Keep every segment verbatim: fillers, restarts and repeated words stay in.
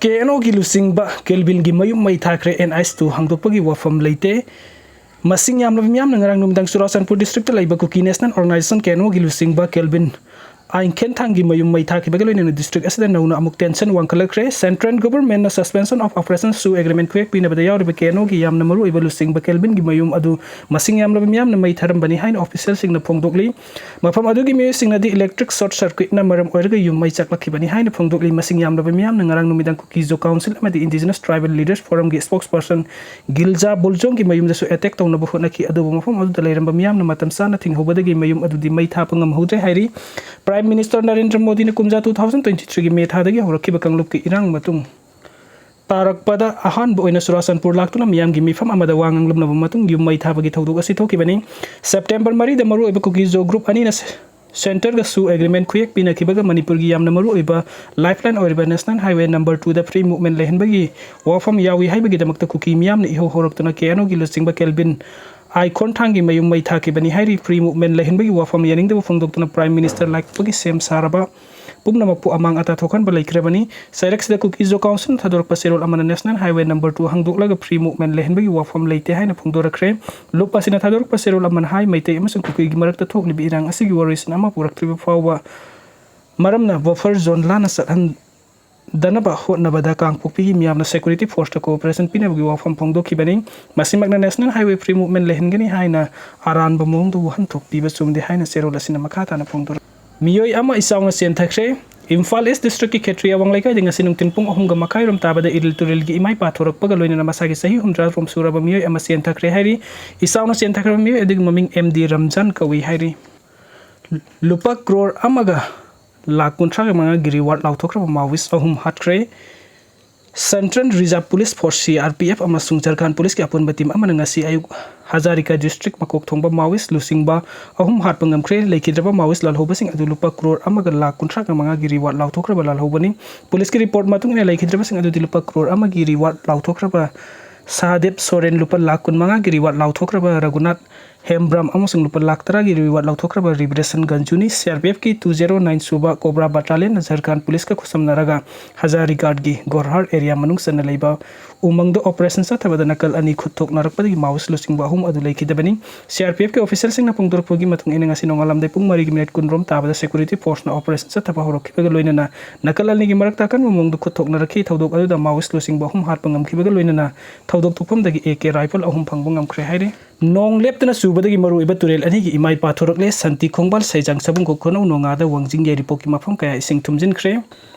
ꯀꯦ and ꯑꯣꯒꯤ ꯂꯨꯆꯤꯡꯕ ꯀꯦꯜꯕꯤꯟꯒꯤ ꯃꯌꯨꯝ ꯃꯩ ꯊꯥꯈ꯭ꯔꯦ꯫ ꯑꯦꯟ ꯑꯥꯏꯁ ꯇꯨ ꯍꯥꯡꯗꯣꯛꯄꯒꯤ ꯋꯥꯐꯝ ꯂꯩꯇꯦ꯫ ꯃꯁꯤꯡ ꯌꯥꯝꯂꯕ ꯃꯤꯌꯥꯝꯅ ꯉꯔꯥꯡ ꯅꯨꯃꯤꯗꯥꯡ ꯆꯨꯔꯥꯆꯥꯟꯄꯨꯔ ꯗꯤꯁꯇ꯭ꯔꯤꯛꯇ ꯂꯩꯕ ꯀꯨꯀꯤ ꯅꯦꯁꯅꯦꯜ ꯑꯣꯔꯒꯅꯥꯏꯖꯦꯁꯟ ꯀꯦ ꯑꯦꯟ ꯑꯣꯒꯤ ꯂꯨꯆꯤꯡꯕ ꯀꯦꯜꯕꯤꯟ ꯑꯥꯏꯟꯈꯦꯟꯊꯥꯡꯒꯤ ꯃꯌꯨꯝ ꯃꯩ ꯊꯥꯈꯤꯕꯒ ꯂꯣꯏꯅꯅ ꯗꯤꯁꯇ꯭ꯔꯤꯛ ꯑꯁꯤꯗ ꯅꯧꯅ ꯑꯃꯨꯛ ꯇꯦꯟꯁꯟ ꯋꯥꯡꯈꯠꯂꯛꯈ꯭ꯔꯦ꯫ ꯁꯦꯟꯇ꯭ꯔꯦꯜ ꯒꯣꯚꯔꯟꯃꯦꯟꯠꯅ suspension of operation ꯁꯨ ꯑꯦꯒ꯭ꯔꯤꯃꯦꯟ ꯈꯨꯌꯦꯛ ꯄꯤꯅꯕꯗ ꯌꯥꯎꯔꯤꯕ ꯀꯦ ꯑꯦꯟ ꯑꯣꯒꯤ ꯌꯥꯝꯅ ꯃꯔꯨꯑꯣꯏꯕ ꯂꯨꯆꯤꯡꯕ ꯀꯦꯜꯕꯤꯟꯒꯤ ꯃꯌꯨꯝ ꯑꯗꯨ ꯃꯁꯤꯡ ꯌꯥꯝꯂꯕ ꯃꯤꯌꯥꯝꯅ ꯃꯩ ꯊꯥꯔꯝꯕꯅꯤ ꯍꯥꯏꯅ ꯑꯣꯐꯤꯁꯤꯌꯦꯜꯁꯤꯡꯅ ꯐꯣꯡꯗꯣꯛꯂꯤ꯫ ꯃꯐꯝ ꯑꯗꯨꯒꯤ ꯃꯤꯑꯣꯏꯁꯤꯡꯅꯗꯤ electric short circuitꯅ ꯃꯔꯝ ꯑꯣꯏꯔꯒ ꯌꯨꯝ ꯃꯩ ꯆꯥꯛꯂꯛꯈꯤꯕꯅꯤ ꯍꯥꯏꯅ ꯐꯣꯡꯗꯣꯛꯂꯤ꯫ ꯃꯁꯤꯡ ꯌꯥꯝꯂꯕ ꯃꯤꯌꯥꯝꯅ ꯉꯔꯥꯡ ꯅꯨꯃꯤꯗꯥꯡ ꯀꯨꯀꯤ-ꯖꯣ ꯀꯥꯎꯟꯁꯤꯜ ꯑꯃꯗꯤ ꯏꯟꯗꯤꯖꯤꯅꯁ ꯇ꯭ꯔꯥꯏꯕꯦꯜ ꯂꯤꯗꯔꯁ ꯐꯣꯔꯝꯒꯤ spokesperson ꯒꯤꯜꯖꯥ ꯕꯨꯜꯖꯣꯡꯒꯤ ꯃꯌꯨꯝꯗꯁꯨ ꯑꯦꯇꯦꯛ ꯇꯧꯅꯕ ꯍꯣꯠꯅꯈꯤ, ꯑꯗꯨꯕꯨ ꯃꯐꯝ ꯑꯗꯨꯗ ꯂꯩꯔꯝꯕ ꯃꯤꯌꯥꯝꯅ ꯃꯇꯝ ꯆꯥꯅ ꯊꯤꯡꯍꯧꯕꯗꯒꯤ ꯃꯌꯨꯝ ꯑꯗꯨꯗꯤ ꯃꯩ ꯊꯥꯕ ꯉꯝꯍꯧꯗ꯭ꯔꯦ ꯍꯥꯏꯔꯤ꯫ ꯄ꯭ꯔꯥꯏꯝ ꯃꯤꯅꯤꯁꯇꯔ ꯅꯔꯦꯟꯗ꯭ꯔ ꯃꯣꯗꯤꯅ ꯀꯨꯝꯖꯥ two thousand twenty threeꯒꯤ ꯃꯦ ꯊꯥꯗꯒꯤ ꯍꯧꯔꯛꯈꯤꯕ ꯀꯥꯡꯂꯨꯞꯀꯤ ꯏꯔꯥꯡ ꯃꯇꯨꯡ ꯇꯥꯔꯛꯄꯗ ꯑꯍꯥꯟꯕ ꯑꯣꯏꯅ ꯆꯨꯔꯥꯆꯥꯟꯄꯨꯔ ꯂꯥꯛꯇꯨꯅ ꯃꯤꯌꯥꯝꯒꯤ ꯃꯤꯐꯝ ꯑꯃꯗ ꯋꯥ ꯉꯥꯡꯂꯝꯂꯕ ꯃꯇꯨꯡ ꯌꯨꯝ ꯃꯩ ꯊꯥꯕꯒꯤ ꯊꯧꯗꯣꯛ ꯑꯁꯤ ꯊꯣꯛꯈꯤꯕꯅꯤ꯫ ꯁꯦꯞꯇꯦꯝꯕꯔ ꯃꯔꯤꯗ ꯃꯔꯨꯑꯣꯏꯕ ꯀꯨꯀꯤ-ꯖꯣ ꯒ꯭ꯔꯨꯞ ꯑꯅꯤꯅ ꯁꯦꯟꯇꯔꯒꯁꯨ ꯑꯦꯒ꯭ꯔꯤꯃꯦꯟ ꯈꯨꯌꯦꯛ ꯄꯤꯅꯈꯤꯕꯒ ꯃꯅꯤꯄꯨꯔꯒꯤ ꯌꯥꯝꯅ ꯃꯔꯨꯑꯣꯏꯕ ꯂꯥꯏꯐꯂꯥꯏꯟ ꯑꯣꯏꯔꯤꯕ ꯅꯦꯁꯅꯦꯜ ꯍꯥꯏꯋꯦ ꯅꯝꯕꯔ ꯇꯨꯗ ꯐ꯭ꯔꯤ ꯃꯨꯚꯃꯦꯟ ꯂꯩꯍꯟꯕꯒꯤ ꯋꯥꯐꯝ ꯌꯥꯎꯏ ꯍꯥꯏꯕꯒꯤꯗꯃꯛꯇ ꯀꯨꯀꯤ ꯃꯤꯌꯥꯝꯅ ꯏꯍꯧ ꯍꯧꯔꯛꯇꯨꯅ ꯀꯦ ꯑꯦꯟ ꯑꯣꯒꯤ ꯂꯨꯆꯤꯡꯕ ꯀꯦꯜꯕꯤꯟ ꯑꯥꯏꯈꯣꯟꯊꯥꯡꯒꯤ ꯃꯌꯨꯝ ꯃꯩ ꯊꯥꯈꯤꯕꯅꯤ ꯍꯥꯏꯔꯤ꯫ ꯐ꯭ꯔꯤ ꯃꯨꯚꯃꯦꯟ ꯂꯩꯍꯟꯕꯒꯤ ꯋꯥꯐꯝ ꯌꯥꯅꯤꯡꯗꯕ ꯐꯣꯡꯗꯣꯛꯇꯨꯅ ꯄ꯭ꯔꯥꯏꯝ ꯃꯤꯅꯤꯁꯇꯔ ꯂꯥꯛꯄꯒꯤ ꯁꯦꯝ ꯁꯥꯔꯕ ꯄꯨꯝꯅꯃꯛꯄꯨ ꯑꯃꯥꯡ ꯑꯇꯥ ꯊꯣꯛꯍꯟꯕ ꯂꯩꯈ꯭ꯔꯕꯅꯤ꯫ ꯆꯩꯔꯛꯁꯤꯗ ꯀꯨꯀꯤ-ꯖꯣ ꯀꯥꯎꯟꯁꯤꯜꯅ ꯊꯥꯗꯣꯔꯛꯄ ꯆꯦꯔꯣꯜ ꯑꯃꯅ ꯅꯦꯁꯅꯦꯜ ꯍꯥꯏꯋꯦ ꯅꯝꯕꯔ ꯇꯨ ꯍꯥꯡꯗꯣꯛꯂꯒ ꯐ꯭ꯔꯤ ꯃꯨꯚꯃꯦꯟ ꯂꯩꯍꯟꯕꯒꯤ ꯋꯥꯐꯝ ꯂꯩꯇꯦ ꯍꯥꯏꯅ ꯐꯣꯡꯗꯣꯔꯛꯈ꯭ꯔꯦ꯫ ꯂꯨꯞ ꯑꯁꯤꯅ ꯊꯥꯗꯣꯔꯛꯄ ꯆꯦꯔꯣꯜ ꯑꯃꯅ ꯍꯥꯏ, ꯃꯩꯇꯩ ꯑꯃꯁꯨꯡ ꯀꯨꯀꯤꯒꯤ ꯃꯔꯛꯇ ꯊꯣꯛꯂꯤꯕ ꯏꯔꯥꯡ ꯑꯁꯤꯒꯤ ꯋꯥꯔꯣꯏꯁꯤꯟ ꯑꯃ ꯄꯨꯔꯛꯇ꯭ꯔꯤꯕ ꯐꯥꯎꯕ ꯃꯔꯝꯅ ꯕꯐꯔ ꯖꯣꯟ ꯂꯥꯟꯅ ꯆꯠꯍꯟꯗꯅꯕ ꯍꯣꯠꯅꯕꯗ ꯀꯥꯡꯄꯣꯛꯄꯤꯒꯤ ꯃꯤꯌꯥꯝꯅ ꯁꯦꯀ꯭ꯌꯨꯔꯤꯇꯤ ꯐꯣꯔꯁꯇ ꯀꯣꯑꯣꯄꯔꯦꯁꯟ ꯄꯤꯅꯕꯒꯤ ꯋꯥꯐꯝ ꯐꯣꯡꯗꯣꯛꯈꯤꯕꯅꯤ꯫ ꯃꯁꯤꯃꯛꯅ ꯅꯦꯁꯅꯦꯜ ꯍꯥꯏꯋꯦ ꯐ꯭ꯔꯤ ꯃꯨꯚꯃꯦꯟ ꯂꯩꯍꯟꯒꯅꯤ ꯍꯥꯏꯅ ꯑꯔꯥꯟꯕ ꯃꯑꯣꯡꯗ ꯋꯥꯍꯟꯊꯣꯛ ꯄꯤꯕ ꯆꯨꯝꯗꯦ ꯍꯥꯏꯅ ꯆꯦꯔꯣꯜ ꯑꯁꯤꯅ ꯃꯈꯥ ꯇꯥꯅ ꯐꯣꯡꯗꯣꯔꯛꯏ꯫ ꯃꯤꯑꯣꯏ ꯑꯃ ꯏꯆꯥꯎꯅ ꯆꯦꯟꯊꯈ꯭ꯔꯦ꯫ ꯏꯝꯐꯥꯜ ꯏꯁ ꯗꯤꯁꯇ꯭ꯔꯤꯛꯀꯤ ꯈꯦꯇ꯭ꯔꯤ ꯑꯋꯥꯡ ꯂꯩꯀꯥꯏꯗ ꯉꯁꯤ ꯅꯨꯡꯊꯤꯜ ꯄꯨꯡ ꯑꯍꯨꯝꯒ ꯃꯈꯥꯏꯔꯣꯝ ꯇꯥꯕꯗ ꯏꯔꯤꯜ ꯇꯨꯔꯦꯜꯒꯤ ꯏꯃꯥꯏ ꯄꯥꯊꯣꯔꯛꯄꯒ ꯂꯣꯏꯅꯅ ꯃꯁꯥꯒꯤ ꯆꯍꯤ ꯍꯨꯝꯗ꯭ꯔꯥ ꯔꯣꯝ ꯁꯨꯔꯕ ꯃꯤꯑꯣꯏ ꯑꯃ ꯆꯦꯟꯊꯈ꯭ꯔꯦ ꯍꯥꯏꯔꯤ꯫ ꯏꯆꯥꯎꯅ ꯆꯦꯟꯊꯈ꯭ꯔꯕ ꯃꯤꯑꯣꯏ ꯑꯗꯨꯒꯤ ꯃꯃꯤꯡ ꯑꯦꯝ ꯗꯤ ꯔꯝꯖꯥꯟ ꯀꯧꯏ ꯍꯥꯏꯔꯤ꯫ ꯂꯨꯄꯥ ꯀ꯭ꯔꯣꯔ ꯑꯃꯒ ꯂꯥꯈ ꯀꯨꯟꯊ꯭ꯔꯥꯒ ꯃꯉꯥꯒꯤ ꯔꯤꯋꯥꯔꯗ ꯂꯥꯎꯊꯣꯛꯈ꯭ꯔꯕ ꯃꯥꯑꯣꯏꯁ ꯑꯍꯨꯝ ꯍꯥꯠꯈ꯭ꯔꯦ꯫ Central reserve police force, C R P F, ꯑꯃꯁꯨꯡ ꯖꯔꯈꯥꯟ ꯄꯨꯂꯤꯁꯀꯤ ꯑꯄꯨꯟꯕ ꯇꯤꯝ ꯑꯃꯅ ꯉꯁꯤ ꯑꯌꯨꯛ ꯍꯖꯥꯔꯤꯀꯥ ꯗꯤꯁꯇ꯭ꯔꯤꯛ ꯃꯀꯣꯛ ꯊꯣꯡꯕ ꯃꯥꯑꯣꯏꯁ ꯂꯨꯆꯤꯡꯕ ꯑꯍꯨꯝ ꯍꯥꯠꯄ ꯉꯝꯈ꯭ꯔꯦ꯫ ꯂꯩꯈꯤꯗ꯭ꯔꯕ ꯃꯥꯑꯣꯏꯁ ꯂꯥꯜꯍꯧꯕꯁꯤꯡ ꯑꯗꯨ ꯂꯨꯄꯥ ꯀ꯭ꯔꯣꯔ ꯑꯃꯒ ꯂꯥꯈ ꯀꯨꯟꯊ꯭ꯔꯥꯒ ꯃꯉꯥꯒꯤ ꯔꯤꯋꯥꯔꯗ ꯂꯥꯎꯊꯣꯛꯈ꯭ꯔꯕ ꯂꯥꯜꯍꯧꯕꯅꯤ꯫ ꯄꯨꯂꯤꯁꯀꯤ ꯔꯤꯄꯣꯔꯠ ꯃꯇꯨꯡ ꯏꯟꯅ ꯂꯩꯈꯤꯗ꯭ꯔꯕꯁꯤꯡ ꯑꯗꯨꯗꯤ ꯂꯨꯄꯥ ꯀ꯭ꯔꯣꯔ ꯑꯃꯒꯤ ꯔꯤꯋꯥꯔꯗ ꯂꯥꯎꯊꯣꯛꯈ꯭ꯔꯕ ꯁꯍꯗꯦꯕ ꯁꯣꯔꯦꯟ ꯂꯨꯄꯥ ꯂꯥꯈ ꯀꯨꯟꯃꯉꯥꯒꯤ ꯔꯤꯋꯥꯔꯗ ꯂꯥꯎꯊꯣꯛꯈ꯭ꯔꯕ ꯔꯘꯨꯅꯥꯊ ꯑꯦꯝꯕ꯭ꯔꯥꯝ ꯑꯃꯁꯨꯡ ꯂꯨꯄꯥ ꯂꯥꯈ ꯇꯔꯥꯒꯤ reward ꯂꯧꯊꯣꯛꯈ꯭ꯔꯕ ꯔꯤꯕ꯭ꯔꯦꯁꯟ ꯒꯟꯖꯨꯅꯤ꯫ ꯁꯤ ꯑꯥꯔ ꯄꯤ ꯑꯦꯐꯀꯤ ꯇꯨ ꯖꯦꯔꯣ ꯅꯥꯏꯟ ꯁꯨꯕ ꯀꯣꯕ꯭ꯔꯥ ꯕꯠꯇꯥꯂꯤꯌꯟꯅ ꯖꯔꯈꯥꯟ ꯄꯨꯂꯤꯁꯀ ꯈꯨꯠꯁꯝꯅꯔꯒ ꯍꯖꯥꯔꯤꯒꯥꯔꯗꯒꯤ ꯒꯣꯔꯍꯥꯔ ꯑꯦꯔꯤꯌꯥ ꯃꯅꯨꯡ ꯆꯟꯅ ꯂꯩꯕ ꯎꯃꯪꯗ ꯑꯣꯄꯔꯦꯁꯟ ꯆꯠꯊꯕꯗ ꯅꯥꯀꯜ ꯑꯅꯤ ꯈꯨꯠ ꯊꯣꯛꯅꯔꯛꯄꯗꯒꯤ ꯃꯥꯑꯣꯏꯁ ꯂꯨꯆꯤꯡꯕ ꯑꯍꯨꯝ ꯑꯗꯨ ꯂꯩꯈꯤꯗꯕꯅꯤ꯫ ꯁꯤ ꯑꯥꯔ ꯄꯤ ꯑꯦꯐꯀꯤ ꯑꯣꯐꯤꯁꯤꯌꯦꯜꯁꯤꯡꯅ ꯐꯣꯡꯗꯣꯔꯛꯄꯒꯤ ꯃꯇꯨꯡ ꯏꯟꯅ, ꯉꯁꯤ ꯅꯣꯡꯉꯥꯜꯂꯝꯗꯥꯏ ꯄꯨꯡ ꯃꯔꯤꯒꯤ ꯃꯤꯅꯤꯠ ꯀꯨꯟꯔꯣꯝ ꯇꯥꯕꯗ ꯁꯦꯀ꯭ꯌꯨꯔꯤꯇꯤ ꯐꯣꯔꯁꯅ ꯑꯣꯄꯔꯦꯁꯟ ꯆꯠꯊꯕ ꯍꯧꯔꯛꯈꯤꯕꯒ ꯂꯣꯏꯅꯅ ꯅꯥꯀꯜ ꯑꯅꯤꯒꯤ ꯃꯔꯛꯇ ꯑꯀꯟꯕ ꯃꯑꯣꯡꯗ ꯈꯨꯠ ꯊꯣꯛꯅꯔꯛꯈꯤ꯫ ꯊꯧꯗꯣꯛ ꯑꯗꯨꯗ ꯃꯥꯑꯣꯏꯁ ꯂꯨꯆꯤꯡꯕ ꯑꯍꯨꯝ ꯍꯥꯠꯄ ꯉꯝꯈꯤꯕꯒ ꯂꯣꯏꯅꯅ ꯊꯧꯗꯣꯛ ꯊꯣꯛꯐꯝꯗꯒꯤ ꯑꯦ ꯀꯦ ꯔꯥꯏꯐꯜ ꯑꯍꯨꯝ ꯐꯪꯕ ꯉꯝꯈ꯭ꯔꯦ ꯍꯥꯏꯔꯤ꯫ ꯅꯣꯡ ꯂꯦꯞꯇꯅ ꯆꯨꯕꯗꯒꯤ ꯃꯔꯨꯑꯣꯏꯕ ꯇꯨꯔꯦꯜ ꯑꯅꯤꯒꯤ ꯏꯃꯥꯏ ꯄꯥꯊꯣꯔꯛꯂꯦ꯫ ꯁꯥꯟꯇꯤ ꯈꯣꯡꯕꯥꯜ ꯁꯩꯖꯥꯡ ꯁꯕꯨꯡꯈꯣꯛ ꯈꯨꯅꯧ ꯅꯣꯡꯉꯥꯗ ꯋꯥꯡꯖꯤꯡ ꯌꯥꯏꯔꯤꯄꯣꯛꯀꯤ ꯃꯐꯝ ꯀꯌꯥ ꯏꯁꯤꯡ ꯊꯨꯝꯖꯤꯟꯈ꯭ꯔꯦ꯫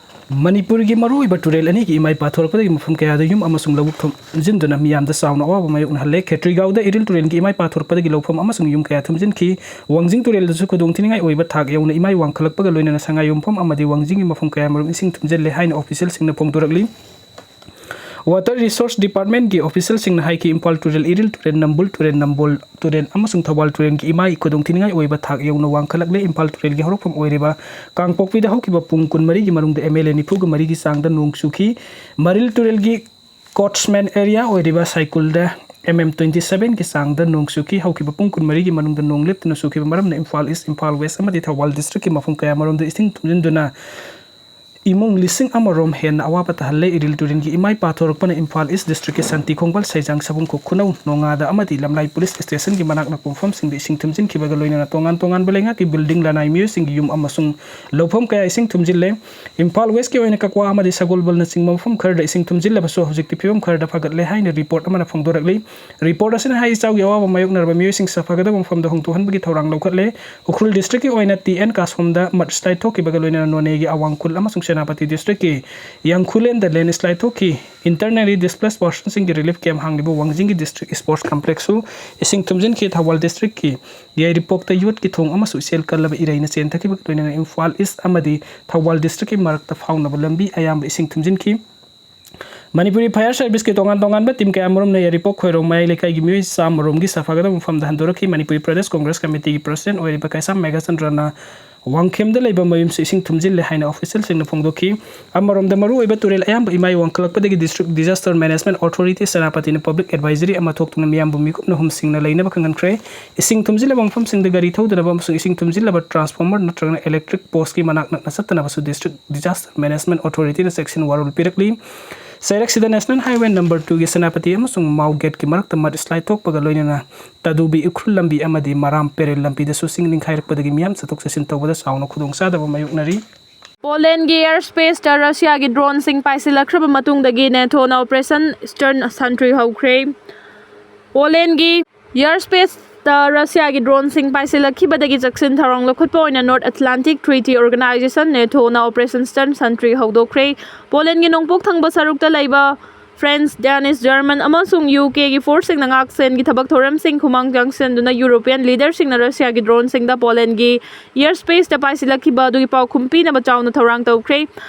ꯃꯅꯤꯄꯨꯔꯒꯤ ꯃꯔꯨꯑꯣꯏꯕ ꯇꯨꯔꯦꯜ ꯑꯅꯤꯒꯤ ꯏꯃꯥꯏ ꯄꯥꯊꯣꯔꯛꯄꯗꯒꯤ ꯃꯐꯝ ꯀꯌꯥꯗ ꯌꯨꯝ ꯑꯃꯁꯨꯡ ꯂꯧꯕꯨꯛ ꯊꯨꯝꯖꯤꯟꯗꯨꯅ ꯃꯤꯌꯥꯝꯗ ꯆꯥꯎꯅ ꯑꯋꯥꯕ ꯃꯥꯌꯣꯛꯅꯍꯜꯂꯦ꯫ ꯈꯦꯇ꯭ꯔꯤꯒꯥꯎꯗ ꯏꯔꯤꯜ ꯇꯨꯔꯦꯜꯒꯤ ꯏꯃꯥꯏ ꯄꯥꯊꯣꯔꯛꯄꯗꯒꯤ ꯂꯧꯐꯝ ꯑꯃꯁꯨꯡ ꯌꯨꯝ ꯀꯌꯥ ꯊꯨꯝꯖꯤꯟꯈꯤ꯫ ꯋꯥꯡꯖꯤꯡ ꯇꯨꯔꯦꯜꯗꯁꯨ ꯈꯨꯗꯣꯡꯊꯤꯅꯤꯡꯉꯥꯏ ꯑꯣꯏꯕ ꯊꯥꯛ ꯌꯧꯅ ꯏꯃꯥꯏ ꯋꯥꯡꯈꯠꯂꯛꯄꯒ ꯂꯣꯏꯅꯅ ꯁꯉꯥꯏꯌꯨꯝꯐꯝ ꯑꯃꯗꯤ ꯋꯥꯡꯖꯤꯡꯒꯤ ꯃꯐꯝ ꯀꯌꯥꯃꯔꯨꯝ ꯏꯁꯤꯡ ꯊꯨꯝꯖꯤꯜꯂꯦ ꯍꯥꯏꯅ ꯑꯣꯐꯤꯁꯤꯌꯦꯜꯁꯤꯡꯅ ꯐꯣꯡꯗꯣꯔꯛꯂꯤ꯫ ꯋꯥꯇꯔ ꯔꯤꯁꯣꯔꯁ ꯗꯤꯄꯥꯔꯠꯃꯦꯟꯒꯤ ꯑꯣꯐꯤꯁꯤꯌꯦꯜꯁꯤꯡꯅ ꯍꯥꯏꯈꯤ, ꯏꯝꯐꯥꯜ ꯇꯨꯔꯦꯜ, ꯏꯔꯤꯜ ꯇꯨꯔꯦꯜ, ꯅꯝꯕꯨꯜ ꯇꯨꯔꯦꯜ, ꯅꯝꯕꯣꯜ ꯇꯨꯔꯦꯜ ꯑꯃꯁꯨꯡ ꯊꯧꯕꯥꯜ ꯇꯨꯔꯦꯜꯒꯤ ꯏꯃꯥꯏ ꯈꯨꯗꯣꯡꯊꯤꯅꯤꯡꯉꯥꯏ ꯑꯣꯏꯕ ꯊꯥꯛ ꯌꯧꯅ ꯋꯥꯡꯈꯠꯂꯛꯂꯦ꯫ ꯏꯝꯐꯥꯜ ꯇꯨꯔꯦꯜꯒꯤ ꯍꯧꯔꯛꯐꯝ ꯑꯣꯏꯔꯤꯕ ꯀꯥꯡꯄꯣꯛꯄꯤꯗ ꯍꯧꯈꯤꯕ ꯄꯨꯡ ꯀꯨꯟꯃꯔꯤꯒꯤ ꯃꯅꯨꯡꯗ ꯑꯦꯝ ꯑꯦꯜ ꯑꯦ ꯅꯤꯐꯨꯒ ꯃꯔꯤꯒꯤ ꯆꯥꯡꯗ ꯅꯣꯡ ꯆꯨꯈꯤ꯫ ꯃꯔꯤꯜ ꯇꯨꯔꯦꯜꯒꯤ ꯀꯣꯠꯁꯃꯦꯟ ꯑꯦꯔꯤꯌꯥ ꯑꯣꯏꯔꯤꯕ ꯁꯥꯏꯀꯨꯜꯗ ꯑꯦꯝ ꯑꯦꯝ ꯇ꯭ꯋꯦꯟꯇꯤ ꯁꯚꯦꯟꯒꯤ ꯆꯥꯡꯗ ꯅꯣꯡ ꯆꯨꯈꯤ꯫ ꯍꯧꯈꯤꯕ ꯄꯨꯡ ꯀꯨꯟꯃꯔꯤꯒꯤ ꯃꯅꯨꯡꯗ ꯅꯣꯡ ꯂꯦꯞꯇꯅ ꯆꯨꯈꯤꯕ ꯃꯔꯝꯅ ꯏꯝꯐꯥꯜ ꯏꯁ, ꯏꯝꯐꯥꯜ ꯋꯦꯁ ꯑꯃꯗꯤ ꯊꯧꯕꯥꯜ ꯗꯤꯁꯇ꯭ꯔꯤꯛꯀꯤ ꯃꯐꯝ ꯀꯌꯥꯃꯔꯣꯝꯗ ꯏꯁꯤꯡ ꯊꯨꯝꯖꯤꯟꯗꯨꯅ ꯏꯃꯨꯡ ꯂꯤꯁꯤꯡ ꯑꯃꯔꯣꯝ ꯍꯦꯟꯅ ꯑꯋꯥꯕ ꯇꯥꯍꯜꯂꯦ꯫ ꯏꯔꯤꯜ ꯇꯨꯔꯦꯜꯒꯤ ꯏꯃꯥꯏ ꯄꯥꯊꯣꯔꯛꯄꯅ ꯏꯝꯐꯥꯜ ꯏꯁ ꯗꯤꯁꯇ꯭ꯔꯤꯛꯀꯤ ꯁꯥꯟꯇꯤ ꯈꯣꯡꯕꯥꯜ, ꯁꯩꯖꯥꯡ ꯁꯕꯨꯡꯈꯣꯛ ꯈꯨꯅꯧ ꯅꯣꯡꯉꯥꯗ ꯑꯃꯗꯤ ꯂꯝꯂꯥꯏ ꯄꯨꯂꯤꯁ ꯁ꯭ꯇꯦꯁꯟꯒꯤ ꯃꯅꯥꯛ ꯅꯛꯄ ꯃꯐꯝꯁꯤꯡꯗ ꯏꯁꯤꯡ ꯊꯨꯝꯖꯤꯟꯈꯤꯕꯒ ꯂꯣꯏꯅꯅ ꯇꯣꯉꯥꯟ ꯇꯣꯉꯥꯟꯕ ꯂꯩꯉꯥꯛꯀꯤ ꯕꯤꯜꯗꯤꯡ, ꯂꯅꯥꯏ ꯃꯤꯑꯣꯏꯁꯤꯡꯒꯤ ꯌꯨꯝ ꯑꯃꯁꯨꯡ ꯂꯧꯐꯝ ꯀꯌꯥ ꯏꯁꯤꯡ ꯊꯨꯝꯖꯤꯜꯂꯦ꯫ ꯏꯝꯐꯥꯜ ꯋꯦꯁꯀꯤ ꯑꯣꯏꯅ ꯀꯛꯋꯥ ꯑꯃꯗꯤ ꯁꯒꯣꯜꯕꯜꯅꯆꯤꯡꯕ ꯃꯐꯝ ꯈꯔꯗ ꯏꯁꯤꯡ ꯊꯨꯝꯖꯤꯜꯂꯕꯁꯨ ꯍꯧꯖꯤꯛꯇꯤ ꯐꯤꯕꯝ ꯈꯔꯗ ꯐꯒꯠꯂꯦ ꯍꯥꯏꯅ ꯔꯤꯄꯣꯔꯠ ꯑꯃꯅ ꯐꯣꯡꯗꯣꯔꯛꯂꯤ꯫ ꯔꯤꯄꯣꯔꯠ ꯑꯁꯤꯅ ꯍꯥꯏ, ꯏꯆꯥꯎꯒꯤ ꯑꯋꯥꯕ ꯃꯥꯌꯣꯛꯅꯔꯕ ꯃꯤꯑꯣꯏꯁꯤꯡ ꯁꯥꯐꯒꯗꯕ ꯃꯐꯝꯗ ꯍꯣꯡꯗꯣꯛꯍꯟꯕꯒꯤ ꯊꯧꯔꯥꯡ ꯂꯧꯈꯠꯂꯦ꯫ ꯎꯈ꯭ꯔꯨꯜ ꯗꯤꯁꯇ꯭ꯔꯤꯛꯀꯤ ꯑꯣꯏꯅ ꯇꯤ ꯑꯦꯟ ꯀꯥꯁꯣꯝꯗ mud slide ꯊꯣꯛꯈꯤꯕꯒ ꯂꯣꯏꯅꯅ ꯅꯣꯅꯦꯒꯤ ꯑꯋꯥꯡ ꯈꯨꯜ ꯑꯃꯁꯨꯡ ꯁꯦꯅꯥꯄꯇꯤ ꯗꯤꯁꯇ꯭ꯔꯤꯛꯀꯤ ꯌꯥꯡꯈꯨꯂꯦꯟꯗ landslide ꯊꯣꯛꯈꯤ꯫ Internally displaced personꯁꯤꯡꯒꯤ relief camp ꯍꯥꯡꯂꯤꯕ ꯋꯥꯡꯖꯤꯡꯒꯤ ꯗꯤꯁꯇ꯭ꯔꯤꯛ ꯁ꯭ꯄꯣꯔꯠꯁ ꯀꯝꯄ꯭ꯂꯦꯛꯁꯁꯨ ꯏꯁꯤꯡ ꯊꯨꯝꯖꯤꯟꯈꯤ꯫ ꯊꯧꯕꯥꯜ ꯗꯤꯁꯇ꯭ꯔꯤꯛꯀꯤ ꯌꯥꯏꯔꯤꯄꯣꯛꯇ ꯌꯣꯠꯀꯤ ꯊꯣꯡ ꯑꯃꯁꯨ ꯏꯆꯦꯜ ꯀꯜꯂꯕ ꯏꯔꯩꯅ ꯆꯦꯟꯊꯈꯤꯕꯒ ꯂꯣꯏꯅꯅ ꯏꯝꯐꯥꯜ ꯏꯁ ꯑꯃꯗꯤ ꯊꯧꯕꯥꯜ ꯗꯤꯁꯇ꯭ꯔꯤꯛꯀꯤ ꯃꯔꯛꯇ ꯐꯥꯎꯅꯕ ꯂꯝꯕꯤ ꯑꯌꯥꯝꯕ ꯏꯁꯤꯡ ꯊꯨꯝꯖꯤꯟꯈꯤ꯫ ꯃꯅꯤꯄꯨꯔꯤ ꯐꯥꯌꯔ ꯁꯔꯚꯤꯁꯀꯤ ꯇꯣꯉꯥꯟ ꯇꯣꯉꯥꯟꯕ ꯇꯤꯝ ꯀꯌꯥꯃꯔꯨꯝꯅ ꯌꯥꯏꯔꯤꯄꯣꯛ ꯈꯣꯏꯔꯣꯡ ꯃꯌꯥꯏ ꯂꯩꯀꯥꯏꯒꯤ ꯃꯤꯑꯣꯏ ꯆꯥꯝꯃꯔꯣꯝꯒꯤ ꯁꯥꯐꯒꯗꯕ ꯃꯐꯝꯗ ꯍꯟꯗꯣꯔꯛꯈꯤ꯫ ꯃꯅꯤꯄꯨꯔꯤ ꯄ꯭ꯔꯗꯦꯁ ꯀꯣꯡꯒ꯭ꯔꯦꯁ ꯀꯃꯤꯇꯤꯒꯤ ꯄ꯭ꯔꯁꯤꯗꯦꯟꯠ ꯑꯣꯏꯔꯤꯕ ꯀꯩꯁꯥꯝ ꯃꯦꯘꯆꯟꯗ꯭ꯔꯅ ꯋꯥꯡꯈꯦꯝꯗ ꯂꯩꯕ ꯃꯌꯨꯝꯁꯨ ꯏꯁꯤꯡ ꯊꯨꯝꯖꯤꯜꯂꯦ ꯍꯥꯏꯅ ꯑꯣꯐꯤꯁꯤꯌꯦꯜꯁꯤꯡꯅ ꯐꯣꯡꯗꯣꯛꯈꯤ꯫ ꯑꯃꯔꯣꯝꯗ, ꯃꯔꯨꯑꯣꯏꯕ ꯇꯨꯔꯦꯜ ꯑꯌꯥꯝꯕ ꯏꯃꯥꯏ ꯋꯥꯡꯈꯠꯂꯛꯄꯗꯒꯤ ꯗꯤꯁꯇ꯭ꯔꯤꯛ ꯗꯤꯖꯥꯁꯇꯔ ꯃꯦꯅꯦꯖꯃꯦꯟꯠ ꯑꯣꯊꯣꯔꯤꯇꯤ ꯁꯦꯅꯥꯄꯇꯤꯅ ꯄꯕ꯭ꯂꯤꯛ ꯑꯦꯗꯚꯥꯏꯖꯔꯤ ꯑꯃ ꯊꯣꯛꯇꯨꯅ ꯃꯤꯌꯥꯝꯕꯨ ꯃꯤꯀꯨꯞꯅ ꯍꯨꯝꯁꯤꯡꯅ ꯂꯩꯅꯕ ꯈꯪꯍꯟꯈ꯭ꯔꯦ꯫ ꯏꯁꯤꯡ ꯊꯨꯝꯖꯤꯜꯂꯕ ꯃꯐꯝꯁꯤꯡꯗ ꯒꯥꯔꯤ ꯊꯧꯗꯅꯕ ꯑꯃꯁꯨꯡ ꯏꯁꯤꯡ ꯊꯨꯝꯖꯤꯜꯂꯕ ꯇ꯭ꯔꯥꯟꯁꯐꯣꯔꯃꯔ ꯅꯠꯇ꯭ꯔꯒꯅ ꯏꯂꯦꯛꯇ꯭ꯔꯤꯛ ꯄꯣꯁꯀꯤ ꯃꯅꯥꯛ ꯅꯛꯅ ꯆꯠꯇꯅꯕꯁꯨ ꯗꯤꯁꯇ꯭ꯔꯤꯛ ꯗꯤꯖꯥꯁꯇꯔ ꯃꯦꯅꯦꯖꯃꯦꯟꯠ ꯑꯣꯊꯣꯔꯤꯇꯤꯅ ꯆꯦꯛꯁꯤꯟ ꯋꯥꯔꯣꯜ ꯄꯤꯔꯛꯂꯤ꯫ ꯆꯩꯔꯛꯁꯤꯗ ꯅꯦꯁꯅꯦꯜ ꯍꯥꯏꯋꯦ ꯅꯝꯕꯔ ꯇꯨꯒꯤ ꯁꯦꯅꯥꯄꯇꯤ ꯑꯃꯁꯨꯡ ꯃꯥꯎ ꯒꯦꯠꯀꯤ ꯃꯔꯛꯇ ꯃꯗ ꯁ꯭ꯂꯥꯏꯗ ꯊꯣꯛꯄꯒ ꯂꯣꯏꯅꯅ ꯇꯥꯗꯨꯕꯤ ꯎꯈ꯭ꯔꯨꯜ ꯂꯝꯕꯤ ꯑꯃꯗꯤ ꯃꯔꯥꯝ ꯄꯦꯔꯦꯜ ꯂꯝꯕꯤꯗꯁꯨ ꯆꯤꯡ ꯅꯤꯡꯈꯥꯏꯔꯛꯄꯗꯒꯤ ꯃꯤꯌꯥꯝ ꯆꯠꯊꯣꯛ ꯆꯠꯁꯤꯟ ꯇꯧꯕꯗ ꯆꯥꯎꯅ ꯈꯨꯗꯣꯡꯆꯥꯗꯕ ꯃꯥꯌꯣꯛꯅꯔꯤ꯫ ꯄꯣꯂꯦꯟꯒꯤ ꯑꯦꯌꯔ ꯁ꯭ꯄꯦꯁꯇ ꯔꯁꯤꯌꯥꯒꯤ ꯗ꯭ꯔꯣꯟꯁꯤꯡ ꯄꯥꯏꯁꯤꯜꯂꯛꯈ꯭ꯔꯕ ꯃꯇꯨꯡꯗꯒꯤ ꯅꯦꯇꯣꯅ ꯑꯣꯄꯔꯦꯁꯟ ꯏꯁꯇꯔꯟ ꯁꯟꯇ꯭ꯔꯤ ꯍꯧꯈ꯭ꯔꯦ꯫ ꯄꯣꯂꯦꯟꯒꯤ ꯑꯦꯌꯔ ꯁ꯭ꯄꯦꯁꯇ ꯔꯁꯤꯌꯥꯒꯤ ꯗ꯭ꯔꯣꯟꯁꯤꯡ ꯄꯥꯏꯁꯤꯜꯂꯛꯈꯤꯕꯗꯒꯤ ꯆꯦꯛꯁꯤꯟ ꯊꯧꯔꯥꯡ ꯂꯧꯈꯠꯄ ꯑꯣꯏꯅ ꯅꯣꯔꯠ ꯑꯦꯇꯂꯥꯟꯇꯤꯛ ꯇ꯭ꯔꯤꯇꯤ ꯑꯣꯔꯒꯅꯥꯏꯖꯦꯁꯟ ꯅꯦꯇꯣꯅ ꯑꯣꯄꯔꯦꯁꯟ ꯏꯁꯇꯔꯟ ꯁꯟꯇ꯭ꯔꯤ ꯍꯧꯗꯣꯛꯈ꯭ꯔꯦ꯫ ꯄꯣꯂꯦꯟꯒꯤ ꯅꯣꯡꯄꯣꯛ ꯊꯪꯕ ꯁꯔꯨꯛꯇ ꯂꯩꯕ ꯐ꯭ꯔꯦꯟꯁ, ꯗꯦꯅꯤꯁ, ꯖꯔꯃꯟ ꯑꯃꯁꯨꯡ ꯌꯨ ꯀꯦꯒꯤ ꯐꯣꯔꯁꯁꯤꯡꯅ ꯉꯥꯛꯁꯦꯟꯒꯤ ꯊꯕꯛ ꯊꯧꯔꯝꯁꯤꯡ ꯈꯨꯃꯥꯡ ꯆꯪꯁꯤꯟꯗꯨꯅ ꯌꯨꯔꯣꯄꯤꯌꯟ ꯂꯤꯗꯔꯁꯤꯡꯅ ꯔꯁꯤꯌꯥꯒꯤ ꯗ꯭ꯔꯣꯟꯁꯤꯡꯗ ꯄꯣꯂꯦꯟꯒꯤ ꯑꯦꯌꯔ ꯁ꯭ꯄꯦꯁꯇ ꯄꯥꯏꯁꯤꯜꯂꯛꯈꯤꯕ ꯑꯗꯨꯒꯤ ꯄꯥꯎꯈꯨꯝ ꯄꯤꯅꯕ ꯆꯥꯎꯅ ꯊꯧꯔꯥꯡ ꯇꯧꯈ꯭ꯔꯦ꯫